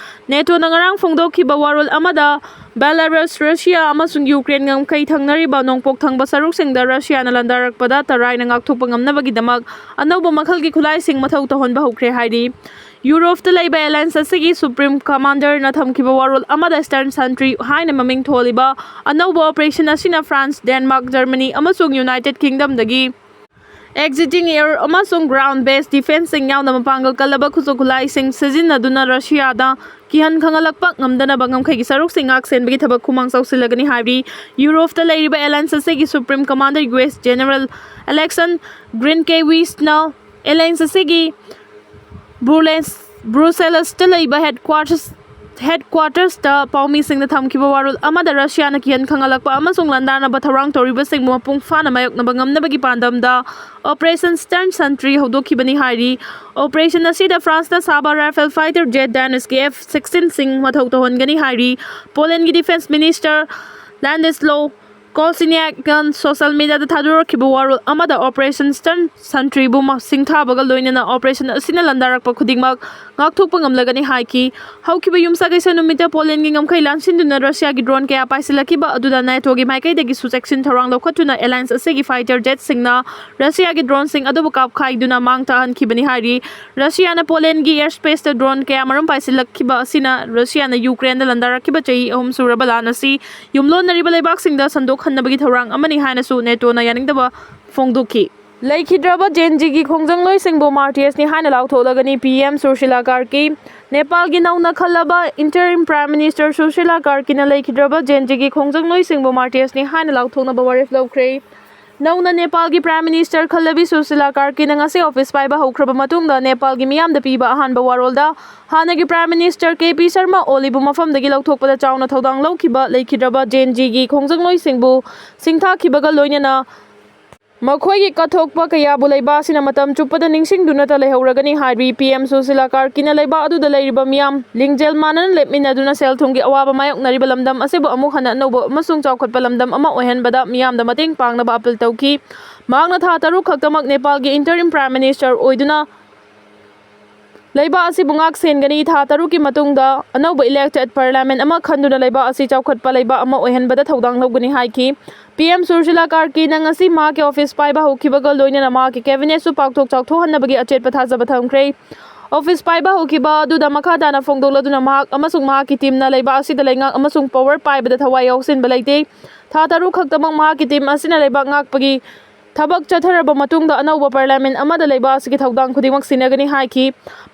ꯅꯦꯇꯣꯅ ꯉꯔꯥꯡ ꯐꯣꯡꯗꯣꯛꯈꯤꯕ ꯋꯥꯔꯣꯜ ꯑꯃꯗ, ꯕꯦꯂꯥꯔꯨꯁ, ꯔꯁꯤꯌꯥ ꯑꯃꯁꯨꯡ ꯌꯨꯀ꯭ꯔꯦꯟ ꯉꯝꯈꯩ ꯊꯪꯅꯔꯤꯕ ꯅꯣꯡꯄꯣꯛ ꯊꯪꯕ ꯁꯔꯨꯛꯁꯤꯡꯗ ꯔꯁꯤꯌꯥꯅ ꯂꯥꯟꯗꯥꯔꯛꯄꯗ ꯇꯔꯥꯏꯅ ꯉꯥꯛꯊꯣꯛꯄ ꯉꯝꯅꯕꯒꯤꯗꯃꯛ ꯑꯅꯧꯕ ꯃꯈꯜꯒꯤ ꯈꯨꯠꯂꯥꯏꯁꯤꯡ ꯃꯊꯧ ꯇꯧꯍꯟꯕ ꯍꯧꯈ꯭ꯔꯦ ꯍꯥꯏꯔꯤ꯫ ꯌꯨꯔꯣꯞꯇ ꯂꯩꯕ ꯑꯦꯂꯥꯌꯟꯁ ꯑꯁꯤꯒꯤ ꯁꯨꯄ꯭ꯔꯤꯝ ꯀꯃꯥꯟꯗꯔꯅ ꯊꯝꯈꯤꯕ ꯋꯥꯔꯣꯜ ꯑꯃꯗ ꯏꯁꯇꯔꯟ ꯁꯟꯇ꯭ꯔꯤ ꯍꯥꯏꯅ ꯃꯃꯤꯡ ꯊꯣꯜꯂꯤꯕ ꯑꯅꯧꯕ ꯑꯣꯄꯔꯦꯁꯟ ꯑꯁꯤꯅ ꯐ꯭ꯔꯥꯟꯁ, ꯗꯦꯟꯃꯥꯔꯛ, ꯖꯔꯃꯅꯤ ꯑꯃꯁꯨꯡ ꯌꯨꯅꯥꯏꯇꯦꯗ ꯀꯤꯡꯗꯝꯗꯒꯤ ꯑꯦꯛꯖꯤꯁꯇꯤꯡ ꯑꯦꯌꯔ ꯑꯃꯁꯨꯡ ꯒ꯭ꯔꯥꯎꯟꯗ ꯕꯦꯁ ꯗꯤꯐꯦꯟꯁꯁꯤꯡ ꯌꯥꯎꯅ ꯃꯄꯥꯡꯒꯜ ꯀꯜꯂꯕ ꯈꯨꯠꯁꯨ ꯈꯨꯠꯂꯥꯏꯁꯤꯡ ꯁꯤꯖꯤꯟꯅꯗꯨꯅ ꯔꯁꯤꯌꯥꯗ ꯀꯤꯍꯟ ꯈꯪꯍꯜꯂꯛꯄ ꯉꯝꯗꯅꯕ ꯉꯝꯈꯩꯒꯤ ꯁꯔꯨꯛꯁꯤꯡ ꯉꯥꯛ ꯁꯦꯟꯕꯒꯤ ꯊꯕꯛ ꯈꯨꯃꯥꯡ ꯆꯥꯎꯁꯤꯜꯂꯒꯅꯤ ꯍꯥꯏꯔꯤ꯫ ꯌꯨꯔꯣꯞꯇ ꯂꯩꯔꯤꯕ ꯑꯦꯂꯥꯌꯟꯁ ꯑꯁꯤꯒꯤ supreme commander U S general Alexus ꯒ꯭ꯔꯤꯟꯀꯦꯋꯤꯁꯅ ꯑꯦꯂꯥꯌꯟꯁ ꯑꯁꯤꯒꯤ ꯕ꯭ꯔꯨꯂꯦꯟꯁ ꯕ꯭ꯔꯨꯁꯦꯂꯁꯇ ꯂꯩꯕ ꯍꯦꯗꯀ꯭ꯋꯥꯇꯔꯁ ꯍꯦꯗꯀ꯭ꯋꯥꯇꯔꯁꯇ ꯄꯥꯎꯃꯤꯁꯤꯡꯅ ꯊꯝꯈꯤꯕ ꯋꯥꯔꯣꯜ ꯑꯃꯗ ꯔꯁꯤꯌꯥꯅ ꯀꯤꯍꯟ ꯈꯪꯍꯜꯂꯛꯄ ꯑꯃꯁꯨꯡ ꯂꯥꯟꯗꯥꯅꯕ ꯊꯧꯔꯥꯡ ꯇꯧꯔꯤꯕꯁꯤꯡꯕꯨ ꯃꯄꯨꯡ ꯐꯥꯅ ꯃꯥꯌꯣꯛꯅꯕ ꯉꯝꯅꯕꯒꯤ ꯄꯥꯟꯗꯝꯗ ꯑꯣꯄꯔꯦꯁꯟ ꯏꯁꯇꯔꯟ ꯁꯟꯇ꯭ꯔꯤ ꯍꯧꯗꯣꯛꯈꯤꯕꯅꯤ ꯍꯥꯏꯔꯤ꯫ ꯑꯣꯄꯔꯦꯁꯟ ꯑꯁꯤꯗ ꯐ꯭ꯔꯥꯟꯁꯅ ꯁꯥꯕ ꯔꯥꯐꯦꯜ ꯐꯥꯏꯇꯔ ꯖꯦꯠ ꯗꯥꯏꯅꯁꯀꯤ ꯑꯦꯐ ꯁꯤꯛꯁꯇꯤꯟꯁꯤꯡ ꯃꯊꯧ ꯇꯧꯍꯟꯒꯅꯤ ꯍꯥꯏꯔꯤ꯫ ꯄꯣꯂꯦꯟꯒꯤ ꯗꯤꯐꯦꯟꯁ ꯃꯤꯅꯤꯁꯇꯔ ꯂꯥꯟꯗꯤꯁꯂꯣ ꯀꯣꯜꯁꯤꯅꯤꯌꯥꯛꯅ ꯁꯣꯁꯤꯌꯦꯜ ꯃꯤꯗꯤꯌꯥꯗ ꯊꯥꯗꯣꯔꯛꯈꯤꯕ ꯋꯥꯔꯣꯜ ꯑꯃꯗ ꯑꯣꯄꯔꯦꯁꯟ ꯁꯟꯇ꯭ꯔꯤꯕꯨ ꯃ-, ꯁꯤꯡꯊꯥꯕꯒ ꯂꯣꯏꯅꯅ ꯑꯣꯄꯔꯦꯁꯟ ꯑꯁꯤꯅ ꯂꯥꯟꯗꯥꯔꯛꯄ ꯈꯨꯗꯤꯡꯃꯛ ꯉꯥꯛꯊꯣꯛꯄ ꯉꯝꯂꯒꯅꯤ ꯍꯥꯏꯈꯤ꯫ ꯍꯧꯈꯤꯕ ꯌꯨꯝꯁꯀꯩꯁ ꯅꯨꯃꯤꯠꯇ ꯄꯣꯂꯦꯟꯒꯤ ꯉꯝꯈꯩ ꯂꯥꯟꯁꯤꯟꯗꯨꯅ ꯔꯁꯤꯌꯥꯒꯤ ꯗ꯭ꯔꯣꯟ ꯀꯌꯥ ꯄꯥꯏꯁꯤꯜꯂꯛꯈꯤꯕ ꯑꯗꯨꯗ ꯅꯦꯇꯣꯒꯤ ꯃꯥꯏꯀꯩꯗꯒꯤꯁꯨ ꯆꯦꯛꯁꯤꯟ ꯊꯧꯔꯥꯡ ꯂꯧꯈꯠꯇꯨꯅ ꯑꯦꯂꯥꯌꯟꯁ ꯑꯁꯤꯒꯤ ꯐꯥꯏꯇꯔ ꯖꯦꯠꯁꯤꯡꯅ ꯔꯁꯤꯌꯥꯒꯤ ꯗ꯭ꯔꯣꯟꯁꯤꯡ ꯑꯗꯨꯕꯨ ꯀꯥꯞꯈꯥꯏꯗꯨꯅ ꯃꯥꯡ ꯇꯥꯛꯍꯟꯈꯤꯕꯅꯤ ꯍꯥꯏꯔꯤ꯫ ꯔꯁꯤꯌꯥꯅ ꯄꯣꯂꯦꯟꯒꯤ ꯑꯦꯌꯔ ꯁ꯭ꯄꯦꯁꯇ ꯗ꯭ꯔꯣꯟ ꯀꯌꯥꯃꯔꯨꯝ ꯄꯥꯏꯁꯤꯜꯂꯛꯈꯤꯕ ꯑꯁꯤꯅ ꯔꯁꯤꯌꯥꯅ ꯌꯨꯀ꯭ꯔꯦꯟꯗ ꯂꯥꯟꯗꯥꯔꯛꯈꯤꯕ ꯆꯍꯤ ꯑꯍꯨꯝ ꯁꯨꯔꯕ ꯂꯥꯟ ꯑꯁꯤ ꯌꯨꯝꯂꯣꯟꯅꯔꯤꯕ ꯂꯩꯕꯥꯛꯁꯤꯡꯗ ꯁꯟꯗꯣꯛꯍꯟꯅꯕꯒꯤ ꯊꯧꯔꯥꯡ ꯑꯃꯅꯤ ꯍꯥꯏꯅꯁꯨ ꯅꯦꯇꯣꯅ ꯌꯥꯅꯤꯡꯗꯕ ꯐꯣꯡꯗꯣꯛꯈꯤ꯫ ꯂꯩꯈꯤꯗ꯭ꯔꯕ ꯖꯦꯟ ꯖꯤꯒꯤ ꯈꯣꯡꯖꯪꯂꯣꯏꯁꯤꯡꯕꯨ ꯃꯥꯔꯇꯤꯌꯔꯁꯅꯤ ꯍꯥꯏꯅ ꯂꯥꯎꯊꯣꯛꯂꯒꯅꯤ ꯄꯤ ꯑꯦꯝ ꯁꯨꯔꯁꯤꯂꯥ ꯀꯥꯔꯀꯤ꯫ ꯅꯦꯄꯥꯜꯒꯤ ꯅꯧꯅ ꯈꯜꯂꯕ ꯏꯟꯇꯔꯤꯝ ꯄ꯭ꯔꯥꯏꯝ ꯃꯤꯅꯤꯁꯇꯔ ꯁꯨꯔꯁꯤꯂꯥ ꯀꯥꯔꯀꯤꯅ ꯂꯩꯈꯤꯗ꯭ꯔꯕ ꯖꯦꯟ ꯖꯤꯒꯤ ꯈꯣꯡꯖꯪꯂꯣꯏꯁꯤꯡꯕꯨ ꯃꯥꯔꯇꯤꯌꯔꯁꯅꯤ ꯍꯥꯏꯅ ꯂꯥꯎꯊꯣꯛꯅꯕ ꯋꯥꯔꯦꯞ ꯂꯧꯈ꯭ꯔꯦ꯫ ꯅꯧꯅ ꯅꯦꯄꯥꯜꯒꯤ ꯄ꯭ꯔꯥꯏꯝ ꯃꯤꯅꯤꯁꯇꯔ ꯈꯜꯂꯕꯤ ꯁꯨꯔꯁꯤꯂꯥ ꯀꯥꯔꯀꯤꯅ ꯉꯁꯤ ꯑꯣꯐꯤꯁ ꯄꯥꯏꯕ ꯍꯧꯈ꯭ꯔꯕ ꯃꯇꯨꯡꯗ ꯅꯦꯄꯥꯜꯒꯤ ꯃꯤꯌꯥꯝꯗ ꯄꯤꯕ ꯑꯍꯥꯟꯕ ꯋꯥꯔꯣꯜꯗ ꯍꯥꯟꯅꯒꯤ prime minister K P Sharma ꯑꯣꯂꯤꯕꯨ ꯃꯐꯝꯗꯒꯤ ꯂꯧꯊꯣꯛꯄꯗ ꯆꯥꯎꯅ ꯊꯧꯗꯥꯡ ꯂꯧꯈꯤꯕ ꯂꯩꯈꯤꯗ꯭ꯔꯕ ꯖꯦꯟ ꯖꯤꯒꯤ ꯈꯣꯡꯖꯪꯂꯣꯏꯁꯤꯡꯕꯨ ꯁꯤꯡꯊꯥꯈꯤꯕꯒ ꯂꯣꯏꯅꯅ ꯃꯈꯣꯏꯒꯤ ꯀꯠꯊꯣꯛꯄ ꯀꯌꯥꯕꯨ ꯂꯩꯕꯥꯛ ꯑꯁꯤꯅ ꯃꯇꯝ ꯆꯨꯞꯄꯗ ꯅꯤꯡꯁꯤꯡꯗꯨꯅꯇ ꯂꯩꯍꯧꯔꯒꯅꯤ ꯍꯥꯏꯔꯤ꯫ ꯄꯤ ꯑꯦꯝ ꯁꯨꯁꯤꯂꯥ ꯀꯥꯔꯀꯤꯅ ꯂꯩꯕꯥꯛ ꯑꯗꯨꯗ ꯂꯩꯔꯤꯕ ꯃꯤꯌꯥꯝ ꯂꯤꯡꯖꯦꯜ ꯃꯥꯟꯅꯅ ꯂꯦꯞꯃꯤꯟꯅꯗꯨꯅ ꯁꯦꯜ ꯊꯨꯝꯒꯤ ꯑꯋꯥꯕ ꯃꯥꯌꯣꯛꯅꯔꯤꯕ ꯂꯝꯗꯝ ꯑꯁꯤꯕꯨ ꯑꯃꯨꯛ ꯍꯟꯅ ꯑꯅꯧꯕ ꯑꯃꯁꯨꯡ ꯆꯥꯎꯈꯠꯄ ꯂꯝꯗꯝ ꯑꯃ ꯑꯣꯏꯍꯟꯕꯗ ꯃꯤꯌꯥꯝꯗ ꯃꯇꯦꯡ ꯄꯥꯡꯅꯕ ꯑꯄꯤꯜ ꯇꯧꯈꯤ꯫ ꯃꯍꯥꯛꯅ ꯊꯥ ꯇꯔꯨꯛ ꯈꯛꯇꯃꯛ ꯅꯦꯄꯥꯜꯒꯤ ꯏꯟꯇꯔꯤꯝ ꯄ꯭ꯔꯥꯏꯝ ꯃꯤꯅꯤꯁꯇꯔ ꯑꯣꯏꯗꯨꯅ ꯂꯩꯕꯥꯛ ꯑꯁꯤꯕꯨ ꯉꯥꯛ ꯁꯦꯟꯒꯅꯤ꯫ ꯊꯥ ꯇꯔꯨꯛꯀꯤ ꯃꯇꯨꯡꯗ ꯑꯅꯧꯕ ꯏꯂꯦꯛꯇꯦꯗ ꯄꯥꯔꯂꯤꯌꯥꯃꯦꯟ ꯑꯃ ꯈꯟꯗꯨꯅ ꯂꯩꯕꯥꯛ ꯑꯁꯤ ꯆꯥꯎꯈꯠꯄ ꯂꯩꯕꯥꯛ ꯑꯃ ꯑꯣꯏꯍꯟꯕꯗ ꯊꯧꯗꯥꯡ ꯂꯧꯒꯅꯤ ꯍꯥꯏꯈꯤ꯫ ꯄꯤ ꯑꯦꯝ ꯁꯨꯔꯁꯤꯂꯥ ꯀꯥꯔꯀꯤꯅ ꯉꯁꯤ ꯃꯍꯥꯛꯀꯤ ꯑꯣꯐꯤꯁ ꯄꯥꯏꯕ ꯍꯧꯈꯤꯕꯒ ꯂꯣꯏꯅꯅ ꯃꯍꯥꯛꯀꯤ ꯀꯦꯕꯤꯅꯦꯠꯁꯨ ꯄꯥꯛꯊꯣꯛ ꯆꯥꯎꯊꯣꯛꯍꯟꯅꯕꯒꯤ ꯑꯆꯦꯠꯄ ꯊꯥꯖꯕ ꯊꯝꯈ꯭ꯔꯦ꯫ ꯑꯣꯐꯤꯁ ꯄꯥꯏꯕ ꯍꯧꯈꯤꯕ ꯑꯗꯨꯗ ꯃꯈꯥ ꯇꯥꯅ ꯐꯣꯡꯗꯣꯛꯂꯗꯨꯅ ꯃꯍꯥꯛ ꯑꯃꯁꯨꯡ ꯃꯍꯥꯛꯀꯤ ꯇꯤꯝꯅ ꯂꯩꯕꯥꯛ ꯑꯁꯤꯗ ꯂꯩꯉꯥꯛ ꯑꯃꯁꯨꯡ ꯄꯥꯋꯔ ꯄꯥꯏꯕꯗ ꯊꯋꯥꯏ ꯌꯥꯎꯁꯤꯟꯕ ꯂꯩꯇꯦ꯫ ꯊꯥ ꯇꯔꯨꯛ ꯈꯛꯇꯃꯛ ꯃꯍꯥꯛꯀꯤ ꯇꯤꯝ ꯑꯁꯤꯅ ꯂꯩꯕꯥꯛ ꯉꯥꯛꯄꯒꯤ ꯊꯕꯛ ꯆꯠꯊꯔꯕ ꯃꯇꯨꯡꯗ ꯑꯅꯧꯕ ꯄꯥꯔꯂꯤꯌꯥꯃꯦꯟ ꯑꯃꯗ ꯂꯩꯕꯥꯛ ꯑꯁꯤꯒꯤ ꯊꯧꯗꯥꯡ ꯈꯨꯗꯤꯡꯃꯛ ꯁꯤꯟꯅꯒꯅꯤ ꯍꯥꯏꯈꯤ꯫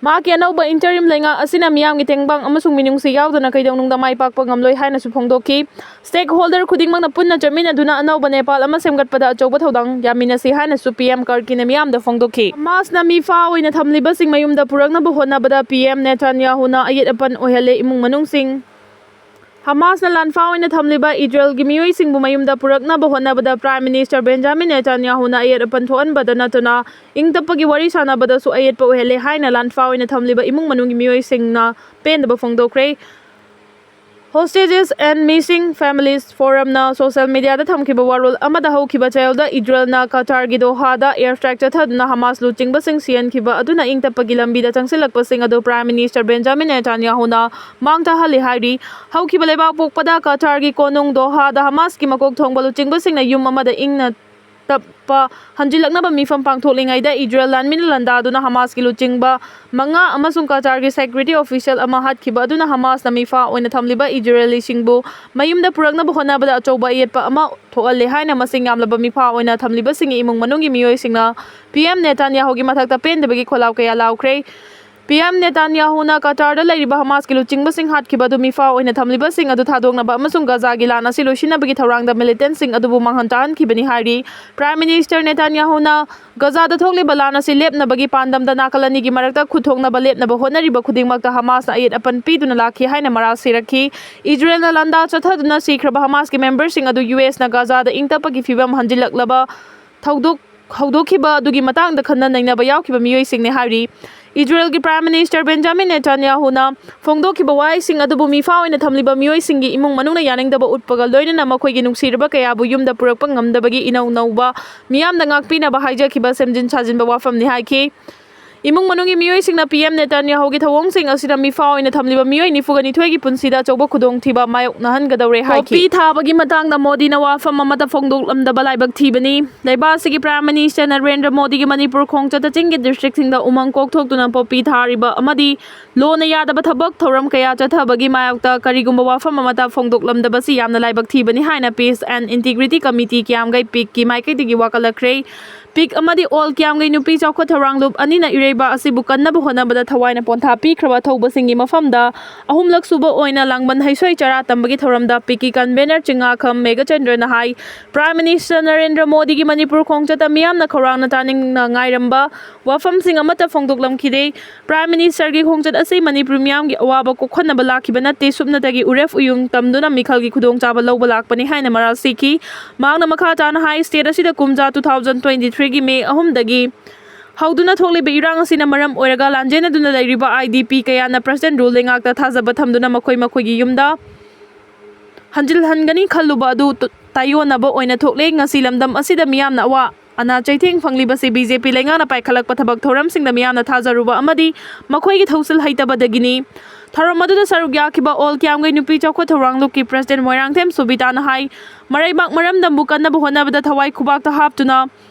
ꯃꯍꯥꯛꯀꯤ ꯑꯅꯧꯕ ꯏꯟꯇꯔꯤꯝ ꯂꯩꯉꯥꯛ ꯑꯁꯤꯅ ꯃꯤꯌꯥꯝꯒꯤ ꯇꯦꯡꯕꯥꯡ ꯑꯃꯁꯨꯡ ꯃꯤꯅꯨꯡꯁꯤ ꯌꯥꯎꯗꯅ ꯀꯩꯗꯧꯅꯨꯡꯗ ꯃꯥꯏ ꯄꯥꯛꯄ ꯉꯝꯂꯣꯏ ꯍꯥꯏꯅꯁꯨ ꯐꯣꯡꯗꯣꯛꯈꯤ꯫ ꯁ꯭ꯇꯦꯛꯍꯣꯜꯗꯔ ꯈꯨꯗꯤꯡꯃꯛꯅ ꯄꯨꯟꯅ ꯆꯠꯃꯤꯟꯅꯗꯨꯅ ꯑꯅꯧꯕ ꯅꯦꯄꯥꯜ ꯑꯃ ꯁꯦꯝꯒꯠꯄꯗ ꯑꯆꯧꯕ ꯊꯧꯗꯥꯡ ꯌꯥꯃꯤꯟꯅꯁꯤ ꯍꯥꯏꯅꯁꯨ ꯄꯤ ꯑꯦꯝ ꯀꯥꯔꯀꯤꯅ ꯃꯤꯌꯥꯝꯗ ꯐꯣꯡꯗꯣꯛꯈꯤ꯫ ꯍꯃꯥꯁꯅ ꯃꯤꯐꯥ ꯑꯣꯏꯅ ꯊꯝꯂꯤꯕꯁꯤꯡ ꯃꯌꯨꯝꯗ ꯄꯨꯔꯛꯅꯕ ꯍꯣꯠꯅꯕꯗ ꯄꯤ ꯑꯦꯝ ꯅꯦꯇꯥꯟꯌꯥꯍꯨꯅ ꯑꯌꯦꯠ ꯑꯄꯟ ꯑꯣꯏꯍꯜꯂꯦ꯫ ꯏꯃꯨꯡ ꯃꯅꯨꯡꯁꯤꯡ ꯍꯃꯥꯁꯅ ꯂꯥꯟꯐꯥ ꯑꯣꯏꯅ ꯊꯝꯂꯤꯕ ꯏꯖꯔꯦꯜꯒꯤ ꯃꯤꯑꯣꯏꯁꯤꯡꯕꯨ ꯃꯌꯨꯝꯗ ꯄꯨꯔꯛꯅꯕ ꯍꯣꯠꯅꯕꯗ ꯄ꯭ꯔꯥꯏꯝ ꯃꯤꯅꯤꯁꯇꯔ ꯕꯦꯟꯖꯥꯃꯤꯟ ꯅꯦꯇꯥꯟꯌꯥꯍꯨꯅ ꯑꯌꯦꯠ ꯑꯄꯟ ꯊꯣꯛꯍꯟꯕꯗ ꯅꯠꯇꯅ ꯏꯪ ꯇꯞꯄꯒꯤ ꯋꯥꯔꯤ ꯁꯥꯟꯅꯕꯗꯁꯨ ꯑꯌꯦꯠꯄ ꯑꯣꯏꯍꯜꯂꯦ ꯍꯥꯏꯅ ꯂꯥꯟꯐꯥ ꯑꯣꯏꯅ ꯊꯝꯂꯤꯕ ꯏꯃꯨꯡ ꯃꯅꯨꯡꯒꯤ ꯃꯤꯑꯣꯏꯁꯤꯡꯅ ꯄꯦꯟꯗꯕ ꯐꯣꯡꯗꯣꯛꯈ꯭ꯔꯦ꯫ Hostages and Missing Families Forumꯅ social mediaꯗ ꯊꯝꯈꯤꯕ ꯋꯥꯔꯣꯜ ꯑꯃꯗ ꯍꯧꯈꯤꯕ ꯆꯌꯣꯜꯗ ꯏꯖꯔꯦꯜꯅ ꯀꯇꯥꯔꯒꯤ ꯗꯣꯍꯥꯗ air strike ꯆꯠꯊꯗꯨꯅ ꯍꯃꯥꯁ ꯂꯨꯆꯤꯡꯕꯁꯤꯡ ꯁꯤꯍꯟꯈꯤꯕ ꯑꯗꯨꯅ ꯏꯪ ꯇꯞꯄꯒꯤ ꯂꯝꯕꯤꯗ ꯆꯪꯁꯤꯜꯂꯛꯄꯁꯤꯡ ꯑꯗꯨ Prime Minister Benjamin Netanyahuꯅ ꯃꯥꯡ ꯊꯥꯍꯜꯂꯤ ꯍꯥꯏꯔꯤ꯫ ꯍꯧꯈꯤꯕ ꯂꯩꯕꯥꯛ ꯄꯣꯛꯄꯗ ꯀꯇꯥꯔꯒꯤ ꯀꯣꯅꯨꯡ ꯗꯣꯍꯥꯗ ꯍꯃꯥꯁꯀꯤ ꯃꯀꯣꯛ ꯊꯣꯡꯕ ꯂꯨꯆꯤꯡꯕꯁꯤꯡꯅ ꯌꯨꯝ ꯑꯃꯗ ꯏꯪꯅ ꯇꯞꯄ ꯍꯟꯖꯤꯜꯂꯛꯅꯕ ꯃꯤꯐꯝ ꯄꯥꯡꯊꯣꯛꯂꯤꯉꯩꯗ ꯏꯖꯔꯦꯜ ꯂꯥꯟꯃꯤꯅ ꯂꯥꯟꯗꯥꯗꯨꯅ ꯍꯃꯥꯁꯀꯤ ꯂꯨꯆꯤꯡꯕ ꯃꯉꯥ ꯑꯃꯁꯨꯡ ꯀꯇꯥꯔꯒꯤ security official ꯑꯃ ꯍꯥꯠꯈꯤꯕ ꯑꯗꯨꯅ ꯍꯃꯥꯁꯅ ꯃꯤꯐꯥ ꯑꯣꯏꯅ ꯊꯝꯂꯤꯕ ꯏꯖꯔꯦꯂꯤꯁꯤꯡꯕꯨ ꯃꯌꯨꯝꯗ ꯄꯨꯔꯛꯅꯕ ꯍꯣꯠꯅꯕꯗ ꯑꯆꯧꯕ ꯑꯌꯦꯠꯄ ꯑꯃ ꯊꯣꯛꯍꯜꯂꯦ ꯍꯥꯏꯅ ꯃꯁꯤꯡ ꯌꯥꯝꯂꯕ ꯃꯤꯐꯥ ꯑꯣꯏꯅ ꯊꯝꯂꯤꯕꯁꯤꯡꯒꯤ ꯏꯃꯨꯡ ꯃꯅꯨꯡꯒꯤ ꯃꯤꯑꯣꯏꯁꯤꯡꯅ P M Netanyahuꯒꯤ ꯃꯊꯛꯇ ꯄꯦꯟꯗꯕꯒꯤ ꯈꯣꯜꯂꯥꯎ ꯀꯌꯥ ꯂꯥꯎꯈ꯭ꯔꯦ꯫ P M Netanyahuꯅ ꯀꯇꯥꯔꯗ ꯂꯩꯔꯤꯕ ꯍꯃꯥꯁꯀꯤ ꯂꯨꯆꯤꯡꯕꯁꯤꯡ ꯍꯥꯠꯈꯤꯕ ꯑꯗꯨ ꯃꯤꯐꯥ ꯑꯣꯏꯅ ꯊꯝꯂꯤꯕꯁꯤꯡ ꯑꯗꯨ ꯊꯥꯗꯣꯛꯅꯕ ꯑꯃꯁꯨꯡ ꯒꯥꯖꯥꯒꯤ ꯂꯥꯟ ꯑꯁꯤ ꯂꯣꯏꯁꯤꯟꯅꯕꯒꯤ ꯊꯧꯔꯥꯡꯗ militantꯁꯤꯡ ꯑꯗꯨꯕꯨ ꯃꯥꯡꯍꯟ ꯇꯥꯍꯟꯈꯤꯕꯅꯤ ꯍꯥꯏꯔꯤ꯫ Prime Minister Netanyahuꯅ ꯒꯥꯖꯥꯗ ꯊꯣꯛꯂꯤꯕ ꯂꯥꯟ ꯑꯁꯤ ꯂꯦꯞꯅꯕꯒꯤ ꯄꯥꯟꯗꯝꯗ ꯅꯥꯀꯜ ꯑꯅꯤꯒꯤ ꯃꯔꯛꯇ ꯈꯨꯠ ꯊꯣꯛꯅꯕ ꯂꯦꯞꯅꯕ ꯍꯣꯠꯅꯔꯤꯕ ꯈꯨꯗꯤꯡꯃꯛꯇ ꯍꯃꯥꯁꯅ ꯑꯌꯦꯠ ꯑꯄꯟ ꯄꯤꯗꯨꯅ ꯂꯥꯛꯈꯤ ꯍꯥꯏꯅ ꯃꯔꯥꯜ ꯁꯤꯔꯛꯈꯤ꯫ ꯏꯖꯔꯦꯜꯅ ꯂꯥꯟꯗꯥ ꯆꯠꯊꯗꯨꯅ ꯁꯤꯈ꯭ꯔꯕ ꯍꯃꯥꯁꯀꯤ memberꯁꯤꯡ ꯑꯗꯨ U Sꯅ ꯒꯥꯖꯥꯗ ꯏꯪ ꯇꯞꯄꯒꯤ ꯐꯤꯕꯝ ꯍꯟꯖꯤꯜꯂꯛꯂꯕ ꯊꯧꯗꯣꯛ ꯍꯧꯗꯣꯛꯈꯤꯕ ꯑꯗꯨꯒꯤ ꯃꯇꯥꯡꯗ ꯈꯟꯅ ꯅꯩꯅꯕ ꯌꯥꯎꯈꯤꯕ ꯃꯤꯑꯣꯏꯁꯤꯡꯅꯤ ꯍꯥꯏꯔꯤ꯫ ꯏꯖꯔꯦꯜꯒꯤ Prime Minister Benjamin Netanyahuꯅ ꯐꯣꯡꯗꯣꯛꯈꯤꯕ ꯋꯥꯍꯩꯁꯤꯡ ꯑꯗꯨꯕꯨ ꯃꯤꯐꯥ ꯑꯣꯏꯅ ꯊꯝꯂꯤꯕ ꯃꯤꯑꯣꯏꯁꯤꯡꯒꯤ ꯏꯃꯨꯡ ꯃꯅꯨꯡꯅ ꯌꯥꯅꯤꯡꯗꯕ ꯎꯠꯄꯒ ꯂꯣꯏꯅꯅ ꯃꯈꯣꯏꯒꯤ ꯅꯨꯡꯁꯤꯔꯕ ꯀꯌꯥꯕꯨ ꯌꯨꯝꯗ ꯄꯨꯔꯛꯄ ꯉꯝꯗꯕꯒꯤ ꯏꯅꯧ ꯅꯧꯕ ꯃꯤꯌꯥꯝꯗ ꯉꯥꯛꯄꯤꯅꯕ ꯍꯥꯏꯖꯈꯤꯕ ꯁꯦꯝꯖꯤꯟ ꯁꯥꯖꯤꯟꯕ ꯋꯥꯐꯝꯅꯤ ꯍꯥꯏꯈꯤ꯫ ꯏꯃꯨꯡ ꯃꯅꯨꯡꯒꯤ ꯃꯤꯑꯣꯏꯁꯤꯡꯅ P M Netanyahuꯒꯤ ꯊꯧꯑꯣꯡꯁꯤꯡ ꯑꯁꯤꯅ ꯃꯤꯐꯥ ꯑꯣꯏꯅ ꯊꯝꯂꯤꯕ ꯃꯤꯑꯣꯏ ꯅꯤꯐꯨꯒ ꯅꯤꯊꯣꯏꯒꯤ ꯄꯨꯟꯁꯤꯗ ꯑꯆꯧꯕ ꯈꯨꯗꯣꯡꯊꯤꯕ ꯃꯥꯌꯣꯛꯅꯍꯟꯒꯗꯧꯔꯦ ꯍꯥꯏꯈꯤ꯫ ꯄꯣꯄꯤ ꯊꯥꯕꯒꯤ ꯃꯇꯥꯡꯗ ꯃꯣꯗꯤꯅ ꯋꯥꯐꯝ ꯑꯃꯠꯇ ꯐꯣꯡꯗꯣꯛꯂꯝꯗꯕ ꯂꯥꯏꯕꯛ ꯊꯤꯕꯅꯤ꯫ ꯂꯩꯕꯥꯛ ꯑꯁꯤꯒꯤ Prime Minister ꯅꯔꯦꯟꯗ꯭ꯔ ꯃꯣꯗꯤꯒꯤ ꯃꯅꯤꯄꯨꯔ ꯈꯣꯡꯆꯠꯇ ꯆꯤꯡꯒꯤ districtꯁꯤꯡꯗ ꯎꯃꯪ ꯀꯣꯛꯊꯣꯛꯇꯨꯅ ꯄꯣꯄꯤ ꯊꯥꯔꯤꯕ ꯑꯃꯗꯤ ꯂꯣꯅ ꯌꯥꯗꯕ ꯊꯕꯛ ꯊꯧꯔꯝ ꯀꯌꯥ ꯆꯠꯊꯕꯒꯤ ꯃꯥꯌꯣꯛꯇ ꯀꯔꯤꯒꯨꯝꯕ ꯋꯥꯐꯝ ꯑꯃꯠꯇ ꯐꯣꯡꯗꯣꯛꯂꯝꯗꯕꯁꯤ ꯌꯥꯝꯅ ꯂꯥꯏꯕꯛ ꯊꯤꯕꯅꯤ ꯍꯥꯏꯅ Peace and Integrity Committee ꯀꯤꯌꯥꯝꯒꯩ ꯄꯤꯛꯀꯤ ꯃꯥꯏꯀꯩꯗꯒꯤ ꯋꯥꯀꯠꯂꯛꯈ꯭ꯔꯦ꯫ ꯄꯤꯛ ꯑꯃꯗꯤ ꯑꯣꯜ ꯀꯤꯌꯥꯝꯒꯩ ꯅꯨꯄꯤ ꯆꯥꯎꯈꯠ ꯊꯧꯔꯥꯡ ꯂꯨꯞ ꯑꯅꯤꯅ ꯏꯔꯩꯕꯥꯛ ꯑꯁꯤꯕꯨ ꯀꯟꯅꯕ ꯍꯣꯠꯅꯕꯗ ꯊꯋꯥꯏꯅ ꯄꯣꯟꯊꯥ ꯄꯤꯈ꯭ꯔꯕ ꯑꯊꯧꯕꯁꯤꯡꯒꯤ ꯃꯐꯝꯗ ꯑꯍꯨꯝꯂꯛ ꯁꯨꯕ ꯑꯣꯏꯅ ꯂꯥꯡꯕꯟ ꯍꯩꯁꯣꯏ ꯆꯔꯥ ꯇꯝꯕꯒꯤ ꯊꯧꯔꯝꯗ ꯄꯤꯛꯀꯤ convener ꯆꯤꯡꯉꯥꯈꯝ ꯃꯦꯘꯆꯟꯗ꯭ꯔꯅ ꯍꯥꯏ, Prime Minister ꯅꯔꯦꯟꯗ꯭ꯔ ꯃꯣꯗꯤꯒꯤ ꯃꯅꯤꯄꯨꯔ ꯈꯣꯡꯆꯠꯇ ꯃꯤꯌꯥꯝꯅ ꯈꯧꯔꯥꯡꯅ ꯇꯥꯅꯤꯡꯅ ꯉꯥꯏꯔꯝꯕ ꯋꯥꯐꯝꯁꯤꯡ ꯑꯃꯠꯇ ꯐꯣꯡꯗꯣꯛꯂꯝꯈꯤꯗꯦ꯫ Prime Ministerꯒꯤ ꯈꯣꯡꯆꯠ ꯑꯁꯤ ꯃꯅꯤꯄꯨꯔ ꯃꯤꯌꯥꯝꯒꯤ ꯑꯋꯥꯕ ꯀꯣꯛꯍꯟꯅꯕ ꯂꯥꯛꯈꯤꯕ ꯅꯠꯇꯦ, ꯁꯨꯞꯅꯇꯒꯤ ꯎꯔꯦꯞ ꯎꯌꯨꯡ ꯇꯝꯗꯨꯅ ꯃꯤꯈꯜꯒꯤ ꯈꯨꯗꯣꯡꯆꯥꯕ ꯂꯧꯕ ꯂꯥꯛꯄꯅꯤ ꯍꯥꯏꯅ ꯃꯔꯥꯜ ꯁꯤꯈꯤ꯫ ꯃꯍꯥꯛꯅ ꯃꯈꯥ ꯇꯥꯅ ꯍꯥꯏ, state ꯑꯁꯤꯗ ꯀꯨꯝꯖꯥ two thousand twenty threeꯒꯤ May ꯑꯍꯨꯝꯗꯒꯤ ꯍꯧꯗꯨꯅ ꯊꯣꯛꯂꯤꯕ ꯏꯔꯥꯡ ꯑꯁꯤꯅ ꯃꯔꯝ ꯑꯣꯏꯔꯒ ꯂꯥꯟꯖꯦꯟꯅꯗꯨꯅ ꯂꯩꯔꯤꯕ I D P ꯀꯌꯥꯅ President rule ꯂꯩꯉꯥꯛꯇ ꯊꯥꯖꯕ ꯊꯝꯗꯨꯅ ꯃꯈꯣꯏ ꯃꯈꯣꯏꯒꯤ ꯌꯨꯝꯗ ꯍꯟꯖꯤꯜꯍꯟꯒꯅꯤ ꯈꯜꯂꯨꯕ ꯑꯗꯨ ꯇꯨ-, ꯇꯥꯏꯌꯣꯟꯅꯕ ꯑꯣꯏꯅ ꯊꯣꯛꯂꯦ꯫ ꯉꯁꯤ ꯂꯝꯗꯝ ꯑꯁꯤꯗ ꯃꯤꯌꯥꯝꯅ ꯑꯋꯥ ꯑꯅꯥ ꯆꯩꯊꯦꯡ ꯐꯪꯂꯤꯕꯁꯤ ꯕꯤ ꯖꯦ ꯄꯤ ꯂꯩꯉꯥꯛꯅ ꯄꯥꯏꯈꯠꯂꯛꯄ ꯊꯕꯛ ꯊꯧꯔꯝꯁꯤꯡꯗ ꯃꯤꯌꯥꯝꯅ ꯊꯥꯖꯔꯨꯕ ꯑꯃꯗꯤ ꯃꯈꯣꯏꯒꯤ ꯊꯧꯁꯤꯜ ꯍꯩꯇꯕꯗꯒꯤꯅꯤ꯫ ꯊꯧꯔꯝ ꯑꯗꯨꯗ ꯁꯔꯨꯛ ꯌꯥꯈꯤꯕ ꯑꯣꯜ ꯀꯤꯌꯥꯝꯒꯩ ꯅꯨꯄꯤ ꯆꯥꯎꯈꯠ ꯊꯧꯔꯥꯡ ꯂꯨꯞꯀꯤ ꯄ꯭ꯔꯦꯁꯤꯗꯦꯟ ꯃꯣꯏꯔꯥꯡꯊꯦꯝ ꯁꯨꯕꯤꯇꯥꯅ ꯍꯥꯏ, ꯃꯔꯩꯕꯥꯛ ꯃꯔꯝꯗꯝꯕꯨ ꯀꯟꯅꯕ ꯍꯣꯠꯅꯕꯗ ꯊꯋꯥꯏ ꯈꯨꯕꯥꯛꯇ ꯍꯥꯞꯇꯨꯅ